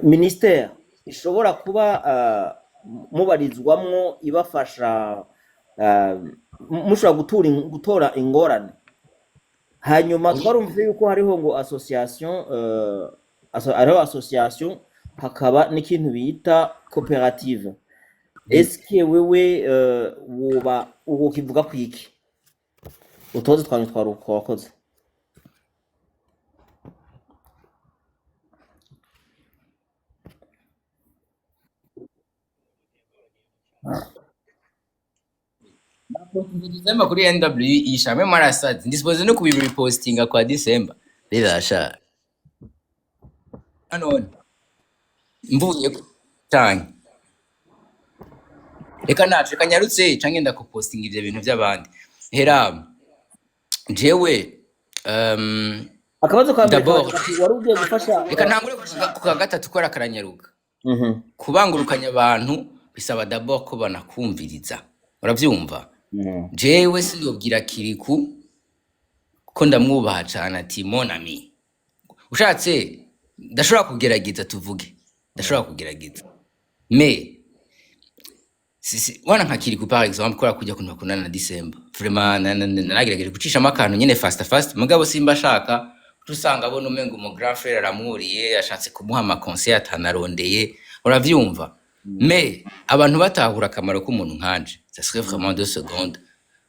ministère ishobora kuba mubarizwamwo ibafasha, mushobora gutora ingorane? Hanyuma twarumvise yuko hariho ngo association, hariho association, hakaba n'ikintu bita coopérative. Eske wewe woba uwo kivuga kwiki? Utubazo twanyu twari uko, wakoze. December kuri NW isha mwe mwarasaze, ndispoze no kubirepostinga kwa December rirasha none mvuye canke reka nacu, reka nyarutse canke ndakupostinga ivyo bintu vy'abandi hera jewe Akabazo ka mbere d'abord kabaza kati wari ugiye gufasha Reka ntangure ku ka gatatu kubera karanyaruka. Kubangurukanya abantu bisaba d'abord ko banakumviriza, uravyumva? Jewe sinobwira Kiriku ko ndamwubaha cane ati mon ami, ushatse ndashobora kugerageza, tuvuge ndashobora kugerageza, mais si, wana nka Kiriku par exemple, kubera kujya kuntu bakundana na December, vraiment naragerageje gucishamo akantu nyene fast fast, mugabo simba ashaka usanga abona umengo umu grand frère aramwuriye, ashatse kumuha ama conseil atanarondeye, uravyumva? Mais abantu batahura akamaro k'umuntu nkanje, ça serait vraiment 2 secondes,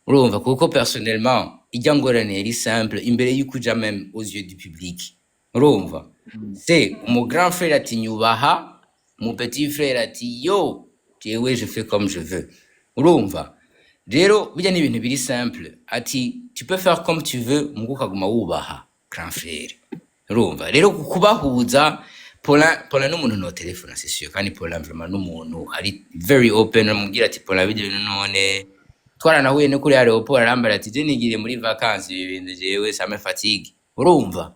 urumva? Kuko personnellement ijya ngorane yari simple imbere y'uko uja même aux yeux du public, urumva? C'est umu grand frère ati nyubaha, mu petit frère ati yo jewe je fais comme je veux, urumva? Rero bijya ni ibintu biri simple, ati tu peux faire comme tu veux mugo ukaguma wubaha grand frère, urumva? Rero kubahuza, Paulin n'umuntu no telefone, c'est sûr, kandi Paulin vraiment n'umuntu ari very open, amubwira ati Paulin bijya bintu none. Twaranahuye no kuri aéroport, arambara ati: "Je nigiriye muri vacances, ibi bintu jewe ça me fatigue." Urumva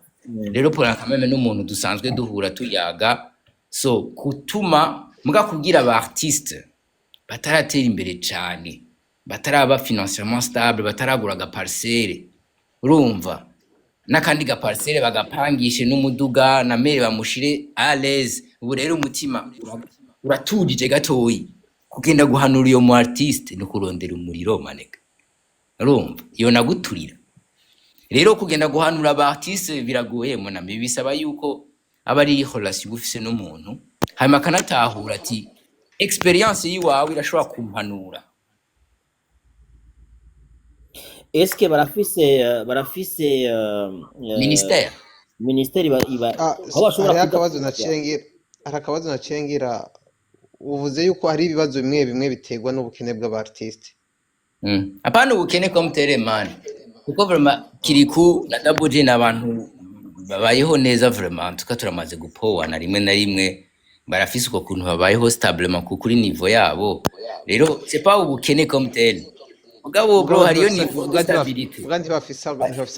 rero Paulin quand même n'umuntu dusanzwe duhura tuyaga. So kutuma muga kubwira aba artiste bataratera imbere cane, bataraba financièrement stable, bataragura agaparcelle, urumva, n'akandi gaparcelle bagapangishe n'umuduga na mere bamushire à l'aise. Ubu rero umutima uraturije gatoyi. Kugenda guhanura iyo mu artiste ni kurondera umuriro maneka, urumva iyo naguturira. Rero kugenda guhanura aba artiste biragoye, mon ami. Bisaba yuko aba ari relation uba ufise n'umuntu, hanyuma akanatahura ati expérience yiwawe irashobora kumpanura. Eske barafise ministère? Ministère iba Ah, aho bashobora hariho kuja akabazo naciye ngira, hari akabazo naciye ngira. Uvuze yuko hari ibibazo bimwe bimwe biterwa n'ubukene bw'aba artiste. Hapana ubukene comme tel, man, kuko vraiment Kiriku na Double J ni abantu babayeho neza vraiment. Tuka turamaze gupowana rimwe na rimwe, barafise uko kuntu babayeho stablement ku kuri niveau yabo. Rero c'est pas ubukene comme tel, mugabo bro, mugabo hariyo ntibafise niveau de stabilité. Muga ntibafise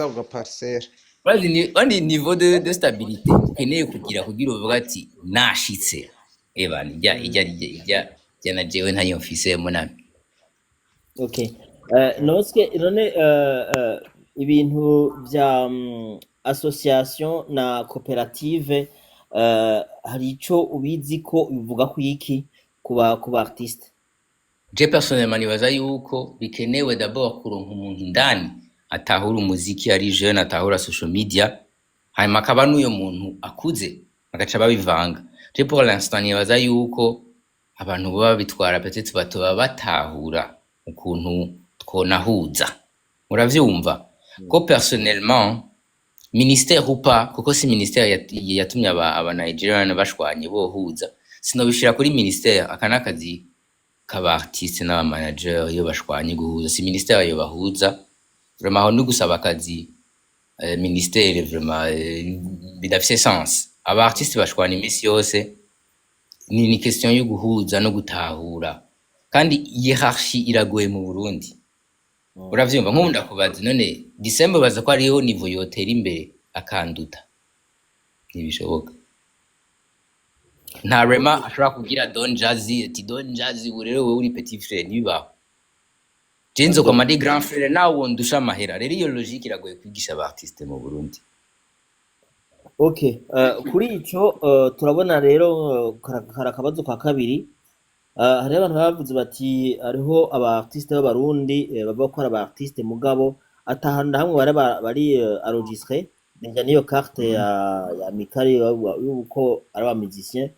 ako gaparcelle. Urazi ni niveau de stabilité ukeneye kugira uvuga ati nashitse. Eba ijya ijya ijya ijya ijya na jewe ntayo mfise, mon ami. Okay. Noske none ibintu vya association na koperative, hari ico ubizi ko bivuga ku iki kuba artiste? Je personnellement nibaza yuko bikenewe d'abord kuronka umuntu indani atahura umuziki, ari jeune, atahura social media, hanyuma akaba n'uyo muntu akuze, bagaca babivanga. Je pour l'instant nibaza yuko abantu baba babitwara peut-être batoba batahura ukuntu twonahuza, uravyumva ko personnellement, ministère ou pas, kuko si ministère yatumye aba Nigerian bashwanye bohuza, sinobishira kuri ministère. Aka n'akazi k'aba artiste n'aba manager. Iyo bashwanye guhuza, si ministère yo bahuza vraiment. Aho ni gusaba akazi ministère vraiment bidafise sens. Aba artiste bashwana imisi yose, ni question yo guhuza no gutahura. Kandi hiérarchie iragoye mu Burundi, uravyumva? Nk'ubu ndakubaza none December baza ko hariho niveau yotera imbere akanduta, ntibishoboka. Nta Rema ashobora kubwira Don Jazzy ati: "Don Jazzy, ubu rero wewe uri petit frère." Ntibibaho. Je nzokoma ndi grand frère nawe wondusha amahera. Rero iyo logique iragoye kwigisha aba artiste mu Burundi. Okay, kuri ico turabona rero kari akabazo ka kabiri. Hariho abantu bavuze bati hariho aba artiste b'abarundi bavuga ko ari aba artiste, mugabo atahantu na hamwe bari enregistré déjà niyo carte ya Mikali yuko ari aba musicien,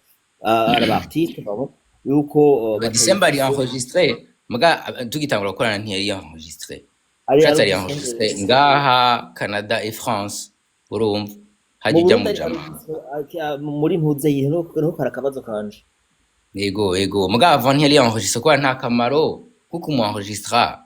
ari aba artiste, pardon, yuko December ari batayifise. enregistré, muga tugitangura gukorana ntiyari enregistré. Ari Ushatse ari enregistré. enregistré ngaha Canada et France, urumva, Mu hajya ujya Burundi mu ari jama. enregistré muri ntuze yihe? Niho kari akabazo kanje. Yego, muga avant ntiyari enregistré kubera nta kamaro kuko umu enregistra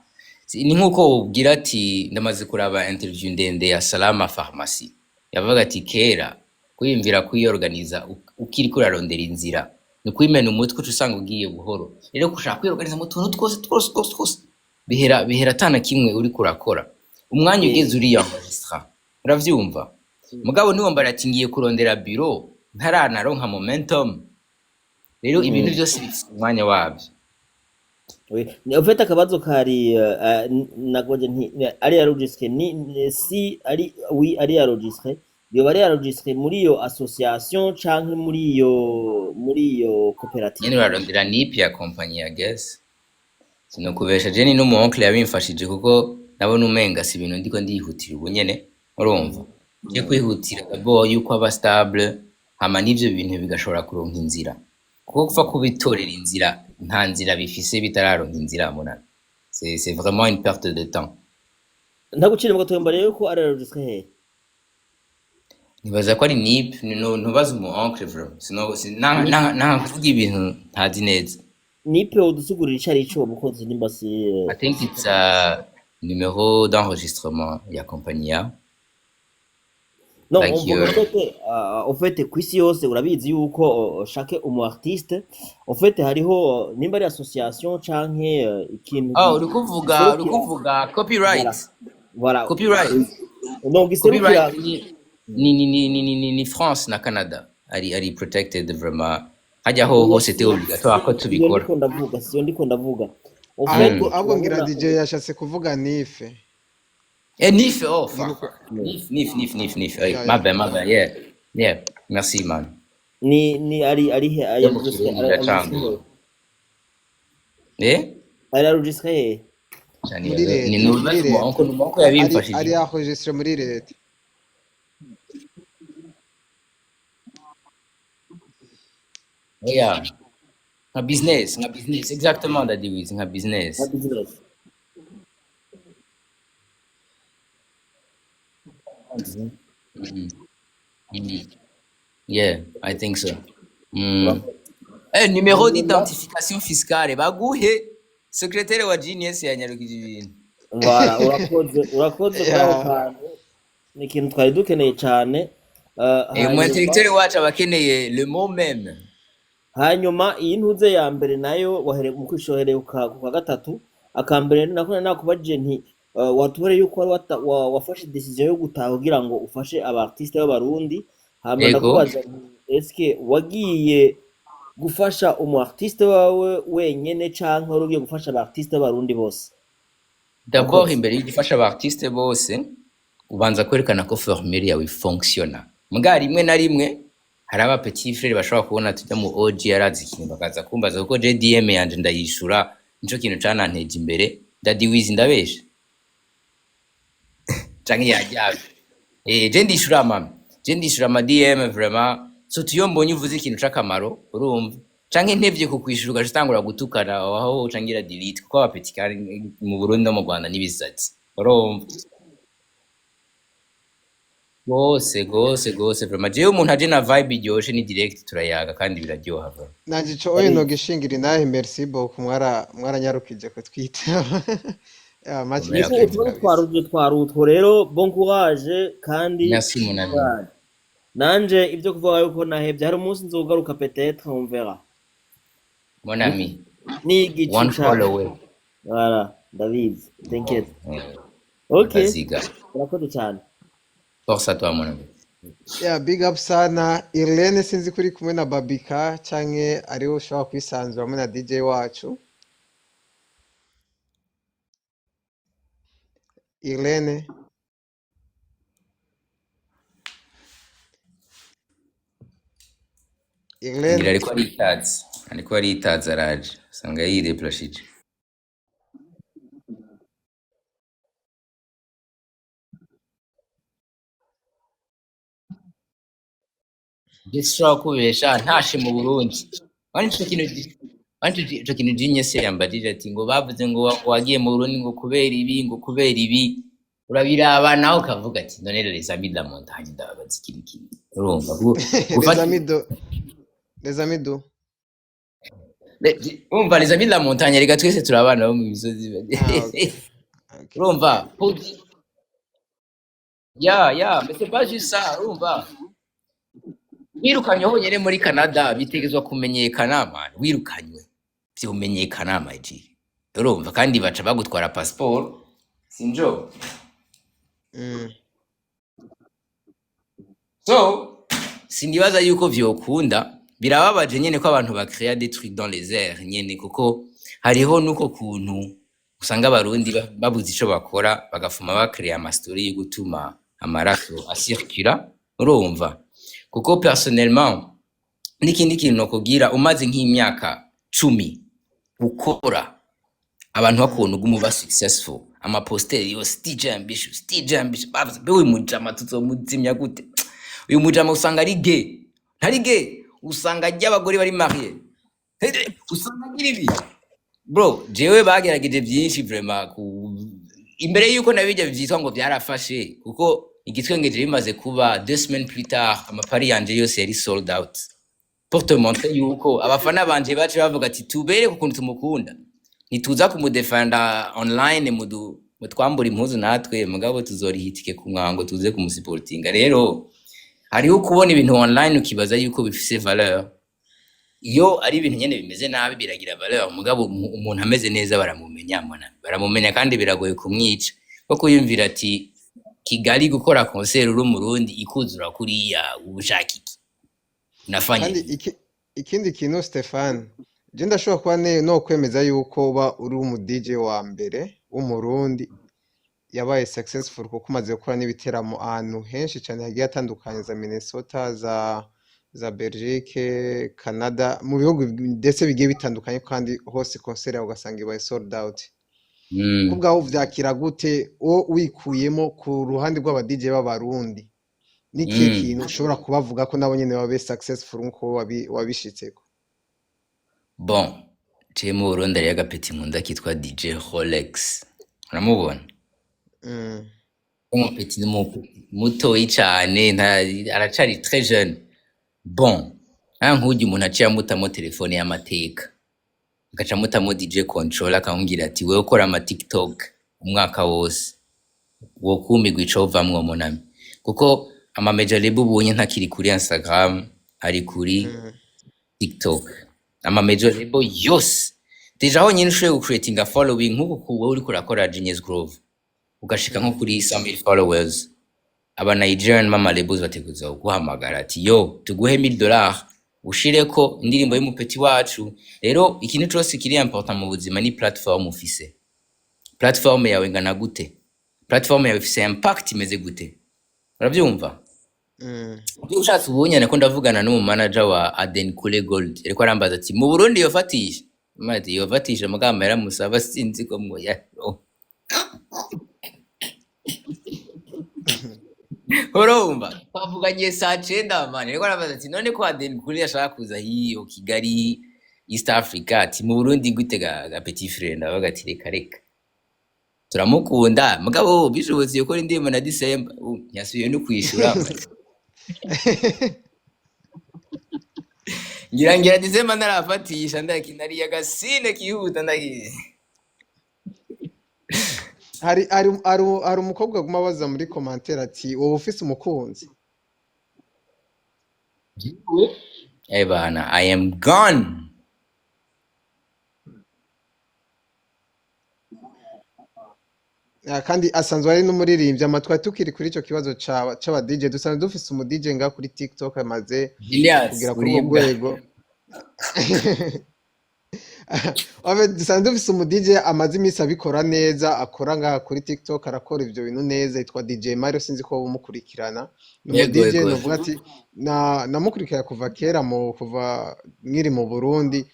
ni nkuko ubwira ati ndamaze kuraba interview ndende ya Salama Pharmacy, yavuga ati kera kwiyumvira kwiyorganiza ukiriko urarondera inzira ni kwimena umutwe, uca usanga ugiye buhoro. Rero gushaka kwiyorganiza mu tuntu twose twose twose twose bihera atana kimwe uriko urakora. Umwanya ugeze uriyenregistra, uravyumva? Mugabo niwombara ati ngiye kurondera biro ntaranaronka momentum. Rero ibintu byose bifise umwanya wabyo. Oui. En fait akabazo kari nagoje nti ari enregistré si ari oui ari enregistré, yoba ari enregistré muri iyo association canke muri iyo Nyene koperative? urarondera NIP ya compagnie ya guess. Sinokubesha, je ni n'umu oncle yabimfashije, kuko nabona umenga si ibintu ndiko ndihutira ubu nyene, urumva? Je kwihutira d'abord yuko aba stable, hama n'ivyo bintu bigashobora kuronka inzira, kuko kupfa kubitorera inzira nta nzira bifise, bitararonka inzira muna, c'est vraiment une perte de temps. Ntagucire mu gatoya, rero ko ari enregistré hehe? Nibaza ko ari NIP. Ntubaze umu oncle vraiment, sino na kuvuga ibintu ntazi neza. NIP udusigurira ico ari ico, mukozi, nimba si I think it's a numéro d'enregistrement ya compagnie ya. No, Like umvuga you. Ufite ufite ku isi yose urabizi yuko chaque umu artiste ufite hariho nimba ari association canke ikintu Oh, uri kuvuga uri giserukira kuvuga voilà copyright. Voilà. Copyright. No, giserukira. Copyright ni France na Canada ari protected vraiment, hajya ho Oya, hose c'était obligatoire ko siyo tubikora. ndiko ndavuga, siyo ndiko ndavuga ufite. Ahubwo ahubwo ngira Urabona DJ yashatse kuvuga nife. Eh, NIF, oh Ngira fuck. uko NIF. Hey, ya my ya. bad, my bad. Yeah, merci man. Ni ari he Yo mu enregistré Kirundi ari ndacanga. enregistré Eh, ari enregistré he? cyane Muri ni leta, muri nubaza leta. umu oncle Ari yabimfashije. ari enregistré muri leta. Yeah, nka business exactement, Daddy Wiz, nka business. Nka business. Yeah, I think so. Eh, numéro Hanyuma d'identification fiscale baguhe secrétaire wa Genius yanyarukije ibintu. Voilà, urakoze kuri ako Ya. kantu, ni ikintu twari dukeneye cyane. Eh, umu Hanyuma intellectuel wacu abakeneye le mot même. Hanyuma iyi ntuze ya mbere nayo wahere mu kwishohereye ku kwa gatatu akambere nako nari nakubajije nti watubere yuko wari wafashe decision yo gutaha kugira ngo ufashe aba artiste b'abarundi, hama Ego. ndakubaza nti eske wagiye gufasha umu artiste wawe wenyene canke wari ugiye gufasha aba artiste b'abarundi bose? D'abord Urakoze. imbere yo gufasha aba artiste bose ubanza kwerekana ko formule yawe fonctionna. Muga rimwe na rimwe hari aba petit frère bashobora kubona tujya mu OG yarazi ikintu bakaza kumbaza, kuko JDM yanje ndayishura, nico kintu cananteje imbere. Daddy Wiz, ndabesha canke yajyavye? Eh, je ndishura mama, je ndishura ama DM vraiment, surtout iyo mbonye uvuze ikintu c'akamaro, urumva, canke ntevye kukwishura ugaca utangura gutukana, aho uca ngira delete, kuko aba petit kandi mu Burundi no mu Rwanda n'ibisazi, urumva, gose gose gose vraiment. Jewe umuntu aje na vibe iryoshe ni direct turayaga kandi biraryoha vraiment. Nanje ico oyo nogishingira inahe, merci beaucoup, mwaranyarukije kutwitaba. Ya, much Komera Niko respect utubazo kabisa. twaruvye twarutwo rero, bon courage kandi Merci mon ami. courage. Nanje ibyo kuvuga yuko nahevye, hari umunsi nzogaruka, peut-être on verra. Mon ami, Ni igicu one ca call away. Voilà, ndabizi, t'inquiète. Ok. Baziga. Urakoze cyane. Force à toi mon ami. Ya, big up sana Irene, sinzi kuri kumwe na Babika canke ariwe ushobora kwisanzura hamwe na DJ wacu. Irene. Ngira Irene. ariko aritaza araje usanga yireplashije. Je sinshobora kubesha ntashe mu Burundi. Wani ico kintu wani ico kintu Genius yambajije ati ngo bavuze ngo wagiye mu Burundi ngo kubera ibi, ngo kubera ibi, urabiraba nawe ukavuga ati none les amis de la montagne ndababaza ikintu kimwe, urumva, Les gufata amis de les amis de Urumva, les amis de la montagne, reka twese turi abana bo mu misozi. Ah, okay. Okay. Urumva, ya, mais c'est pas juste ça, urumva, wirukanywe honyine muri Canada bitegerezwa kumenyekana man, wirukanywe vyomenyekana my G, urumva, kandi baca bagutwara passport sinjo. So sinibaza yuko vyokunda, birababaje nyene ko abantu bacrea des trucs dans les airs nyene, kuko hariho nuko kuntu usanga abarundi babuze ico bakora bagafuma bacrea amastori yo gutuma amaraso acircula, urumva, kuko personnellement n'ikindi kintu nokubwira, umaze nk'imyaka 10 ukora, abantu bakubona uguma uba successful, amaposteri yose DJ Ambitious, DJ Ambitious, bavuze mbe uyu mujama tuzomuzimya gute? Uyu mujama usanga ari gay, ntari gay, usanga arya abagore bari marié, usanga agira ibi. Bro, jewe bagerageje byinshi vraiment ku imbere yuko nabijya vyitwa ngo byarafashe, kuko igitwengeje bimaze kuba 2 semaines plus tard amapari yanje yose yari sold out, pour te montrer yuko abafana banje bace bavuga ati tubereke ukuntu tumukunda, ntituza kumudefenda online mutwambura impuzu natwe, mugabo tuzoriha itike ku mwango tuze kumusipotinga. Rero Hariho kubona ibintu online ukibaza yuko bifise valeur. Iyo ari ibintu nyene bimeze nabi biragira valeur, mugabo umuntu ameze neza baramumenya, mwana baramumenya, kandi biragoye kumwica. Ko kuyumvira ati Kigali gukora concert uri Umurundi ikuzura kuriya, uba ushaka iki? Unafanya Kandi iki? Ikindi kintu, Stefan, je ndashobora kuba no kwemeza yuko uba uri umu DJ wa mbere w'Umurundi yabaye successful, kuko umaze gukora n'ibiteramo ahantu henshi cyane hagiye hatandukanye, za Minnesota, za Belgique, Canada, mu bihugu ndetse bigiye bitandukanye, kandi hose concert yawe ugasanga ibaye sold out. Ku bwawe uvyakira gute, wo wikuyemo ku ruhande rw'aba DJ b'Abarundi, n'ikihe kintu ushobora kubavuga ko nabo nyene babe successful nkuko wabishitseko? Bon, je mu Burundi hariyo agapeti nkunda kitwa DJ Rolex, uramubona? Mm. Umupeti ni mutoyi cane, aracari très jeune. Bon, nka nk'urya umuntu aciye amutamo telefone y'amateka, agaca amutamo DJ control, akamubwira ati: "Wewe ukora ama TikTok umwaka wose, wokumirwa icovamwo, mon ami." Kuko ama major label ubunye ntakiri kuri Instagram, ari kuri TikTok. Ama major label yose déjà, honyine ushoboye gucreatinga following nk'uku kuwe uriko urakora Genius Grove, ugashika nko kuri 100,000 followers, aba Nigerian mama labels bateguza kuguhamagara ati: "Yo, tuguhe $1000 ushireko indirimbo y'umupeti wacu." Rero ikintu cose kiri important mu buzima ni platform ufise. Platform yawe ingana gute? Platform yawe ifise impact imeze gute? Uravyumva? Mm. Iyo ushatse ubunyane ko ndavugana n'umu manager wa Aden Kule Gold, ariko arambaza ati: "Mu Burundi yofatisha?" Mati yofatisha, mugamba yaramusaba, sinzi ko mwoya. Urumva twavuganye saa 9, man, ariko arabaza ati: "None ko Aden Kule ashaka kuza hiyo Kigali, East Africa, ati mu Burundi gute ga petit frère?" Ndavuga ati: "Reka reka, turamukunda, mugabo bishobotse yokora indirimbo na December." Ntiyasubiye no kwishura. Ngira December ntarafatisha, ndakinariye agasine kihuta ndaki. Hari umukobwa aguma abaza muri commentaire ati: "Wowe ufise umukunzi?" Eh bana, I am gone. Ah, kandi asanzwe ari n'umuririmbyi. Ama twari tukiri kuri ico kibazo c'aba DJ, dusanzwe dufise umu DJ ngaha kuri TikTok amaze Julius kugera kuri urwo uribwa. rwego. Ave, dusanzwe dufise umu DJ amaze iminsi abikora neza, akora ngaha kuri TikTok, arakora ivyo bintu neza, yitwa DJ Mario, sinzi ko umukurikirana. Ni umu Yego. DJ Yego. novuga ati namukurikira kuva kera, mu kuva nkiri mu Burundi.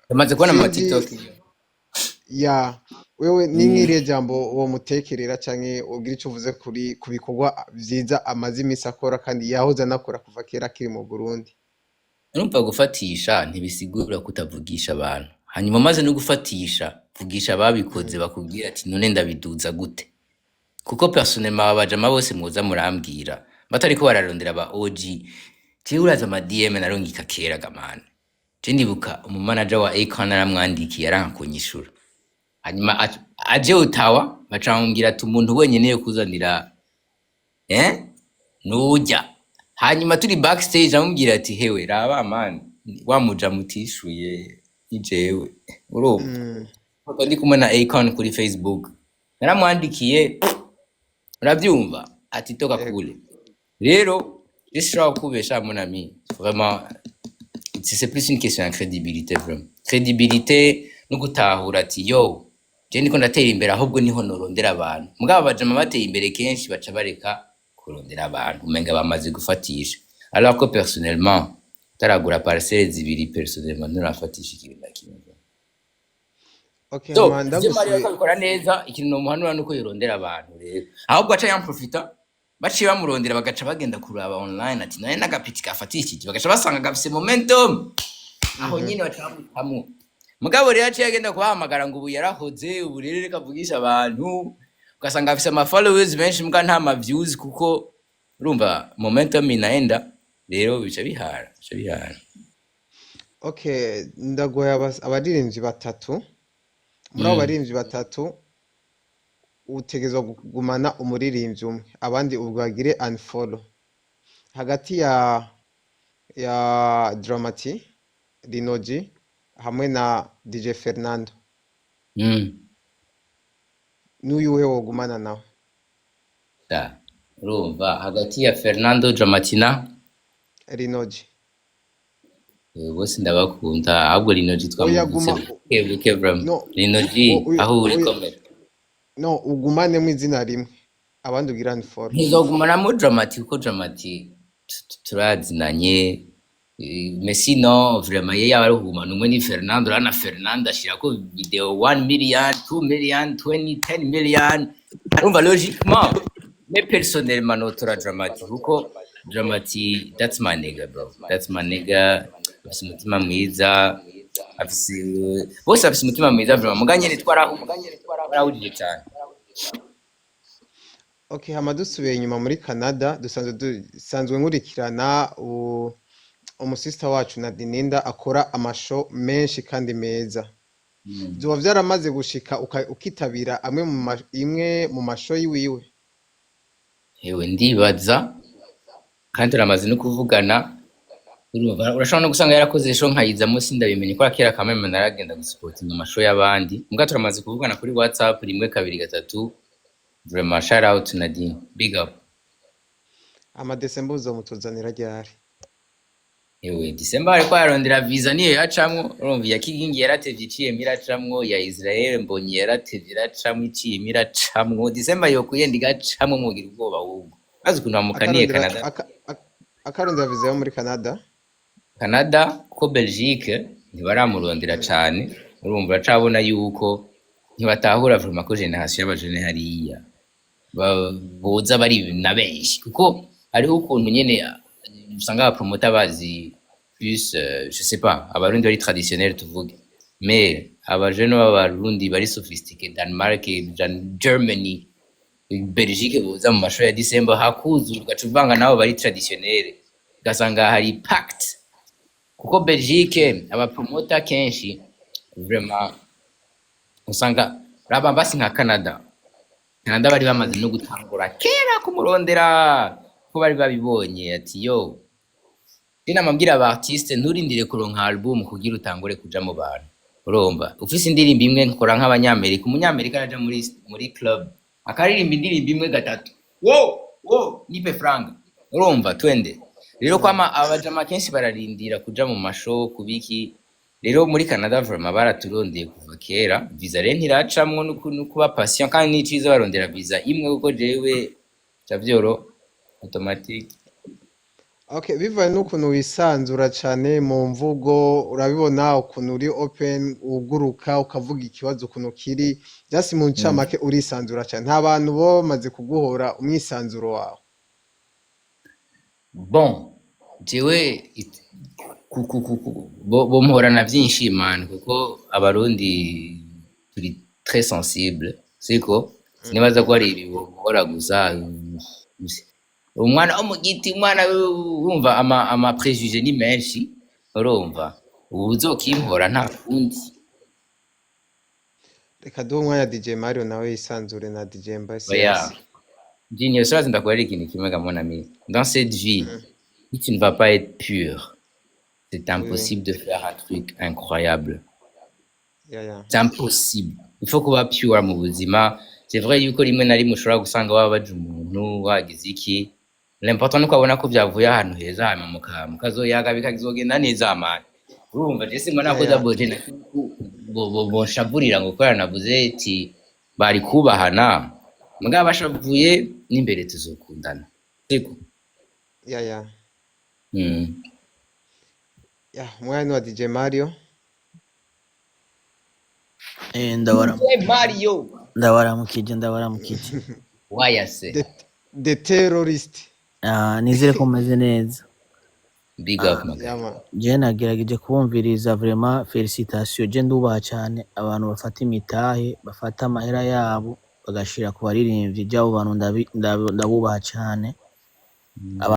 Amaze kubona ama Sinzi TikTok. Ya wewe ni nk'irihe jambo uwo mutekerera canke ugira ico uvuze kuri ku bikorwa vyiza amaze iminsi akora kandi yahoze anakora kuva kera akiri mu Burundi? Urumva, gufatisha ntibisigura kutavugisha abantu. Hanyuma umaze no gufatisha, vugisha ababikoze, bakubwira ati: "None ndabiduza gute?" Kuko personnellement aba bajama bose muza murambwira batariko bararondera aba OG, jewe uraza ama DM narungika kera gamana. Je ndibuka umumanager wa Akon aramwandikiye, aranka kunyishura. Hanyuma aje Ottawa, baca bamubwira ati: "Umuntu wenyene yo kuzanira nujya." Hanyuma turi backstage amubwira ati: "Hewe, raba man, wa muja mutishuye ni jewe." Urumva? Foto ndi kumwe na Akon kuri Facebook, naramwandikiye, urabyumva, ati: "Toka kule." Rero je sishobora kukubesha, mon ami, vraiment c'est plus une question ya crédibilité, vraiment crédibilité no gutahura ati: "Yo, je ndiko ndatera imbere, ahubwo niho norondera abantu." Mugabo abajama bateye imbere kenshi baca bareka kurondera abantu, umenga bamaze gufatisha, alors que personnellement utaragura parcelle zibiri, personnellement nturafatisha ikintu na kimwe. Okay. So Hama ivyo Mario ndagusubiye akabikora neza, ikintu nomuhanura nuko yorondera abantu. Rero ahubwo aca yamprofita, baciye bamurondera, bagaca bagenda kuraba online ati: "None n'agapiti kafatishije?" Bagaca basanga gafise momentum aho nyine, baca bamutamwo. Mugabo rero aciye agenda kubahamagara ngo ubu yarahoze, ubu rero reka avugisha abantu, ugasanga afise ama followers benshi mbwa nta ma views, kuko urumva momentum inaenda, rero bica bihara, bica bihara. Okay, ndaguhaye abaririmbyi batatu. Muri abo baririmbyi batatu utegerezwa kugumana umuririmbyi umwe, abandi ubwagire unfollow. Hagati ya Dramati, Linoji hamwe na DJ Fernando, n'uyuhe wogumana nawe? Da. Urumva, hagati ya Fernando, Dramatina, Linoji. Bose ndabakunda, ahubwo Linoji Oya, twamuvutse guma buke buke vraiment. No. Linoji, aho uri, oya. komera. No, ugumanemo izina rimwe, abandi ugira unfollow. Ntizogumanamo Dramati kuko Dramati turazinanye. Mais sinon vraiment ye yaba ari kugumana umwe ni Fernando. Urabona Fernando ashirako video 1 million, 2 million, 20, 10 million. Urumva, logiquement, mais personnellement notora Dramati kuko Dramati, that's my nigga, bro, that's my nigga. Afise umutima mwiza, afise bose, afise umutima mwiza vraiment. Muga nyene twarahujije cane. Okay, hama dusubiye inyuma muri Canada, dusanzwe nkurikirana umusista wacu Nadininda akora amasho menshi kandi meza. Vyoba vyaramaze gushika ukitabira amwe mu imwe mu masho yiwiwe? Hewe, ndibaza kandi turamaze no kuvugana. Urumva, urashobora no gusanga yarakoze show nkayizamo, sindabimenye kubera kera kameme naragenda gusipotinga amashow y'abandi. Mbwa turamaze kuvugana kuri WhatsApp rimwe, kabiri, gatatu. Vraiment, shout out to Nadine, big up. Ama December uzomutuzanira ryari? Ewe, December ariko ararondera visa, niyo yacamwo. Urumva, iya Kigingi yaratevye iciyemo iracamwo, ya Israel Mbonyi yaratevye iracamwo, iciyemo iracamwo. December yokuyenda igacamwo, mugira ubwoba ahubwo maze ukuntu bamukaniye. Akarondera Canada. Akarondera visa yo muri Canada. Canada, kuko Belgique ntibaramurondera cane. Urumva, uracabona yuko ntibatahura vraiment ko génération y'abajene hariya boza bari na benshi, kuko hariho ukuntu nyene usanga abapromota bazi plus, je sais pas, Abarundi bari traditionnel tuvuge, mais abajene b'Abarundi bari sophistiqué, Denmark, Germany, Belgique, boza mu mashuri ya December hakuzura, ugaca uvanga nabo bari traditionnel, ugasanga hari packed, kuko Belgique abapromota kenshi vraiment usanga raba basi nka Canada. Canada bari bamaze no gutangura kera kumurondera ko bari babibonye ati yo. Rero namabwira aba artiste, nturindire kuronka album kugira utangure kuja mu bantu. Urumva, ufise indirimbo imwe, nkora nk'Abanyamerika. Umunyamerika araja muri club akaririmba indirimbo imwe gatatu, wo wo nipe franga. Urumva, twende rero kwama abajama kenshi bararindira kuja mu mashow kubiki. Rero muri Canada vraiment baraturondeye kuva kera. Visa rero ntiracamwo, nukuba patient kandi n'iciza barondera visa imwe, kuko jewe ca vyoro automatique. Okay, bivanye n'ukuntu wisanzura cane mu mvugo, urabibona ukuntu uri open, uguruka ukavuga ikibazo ukuntu kiri, just mu ncamake urisanzura cane. Nta bantu bo bamaze kuguhora umwisanzuro wawe? Bon, jewe bo mporana vyinshi man, kuko Abarundi turi très sensible, siko? Sinibaza ko ari ibi bompora gusa. Umwana wo mu giti, umwana wumva ama préjugés ni menshi. Urumva, ubu uzokimpora nta kundi. Reka duhe umwanya DJ Mario nawe yisanzure na DJ Oya. Mbasias. Junior, ça ndakubarira ikintu kimwe ga mon ami. Dans cette vie, si tu ne vas pas être pur, c'est impossible de faire un truc incroyable. C'est impossible. Il faut kuba pure mu buzima. C'est vrai yuko rimwe na rimwe ushobora gusanga wababaje umuntu, wagize iki. L'important nuko abona ko vyavuye ahantu heza, hanyuma mukazoyaga bikazogenda neza man. Urumva, je simbona ko d'abord na bonshavurira ngo kubera navuze ati bari kubahana, mugabo bashavuye n'imbere tuzokundana, siko? Yeah. Yeah, umwanya ni wa DJ Mario. Hey, Mario. Ndabaramukije, ndabaramukije. Wayase. The terrorist. Ah, nizere ko mumeze neza. Big up, my guy. Yeah, man. Je nagerageje kubumviriza, vraiment félicitations. Je ndubaha cyane abantu bafata imitahe, bafata amahera yabo bagashira ku baririmbyi. By'abo bantu ndabubaha cyane.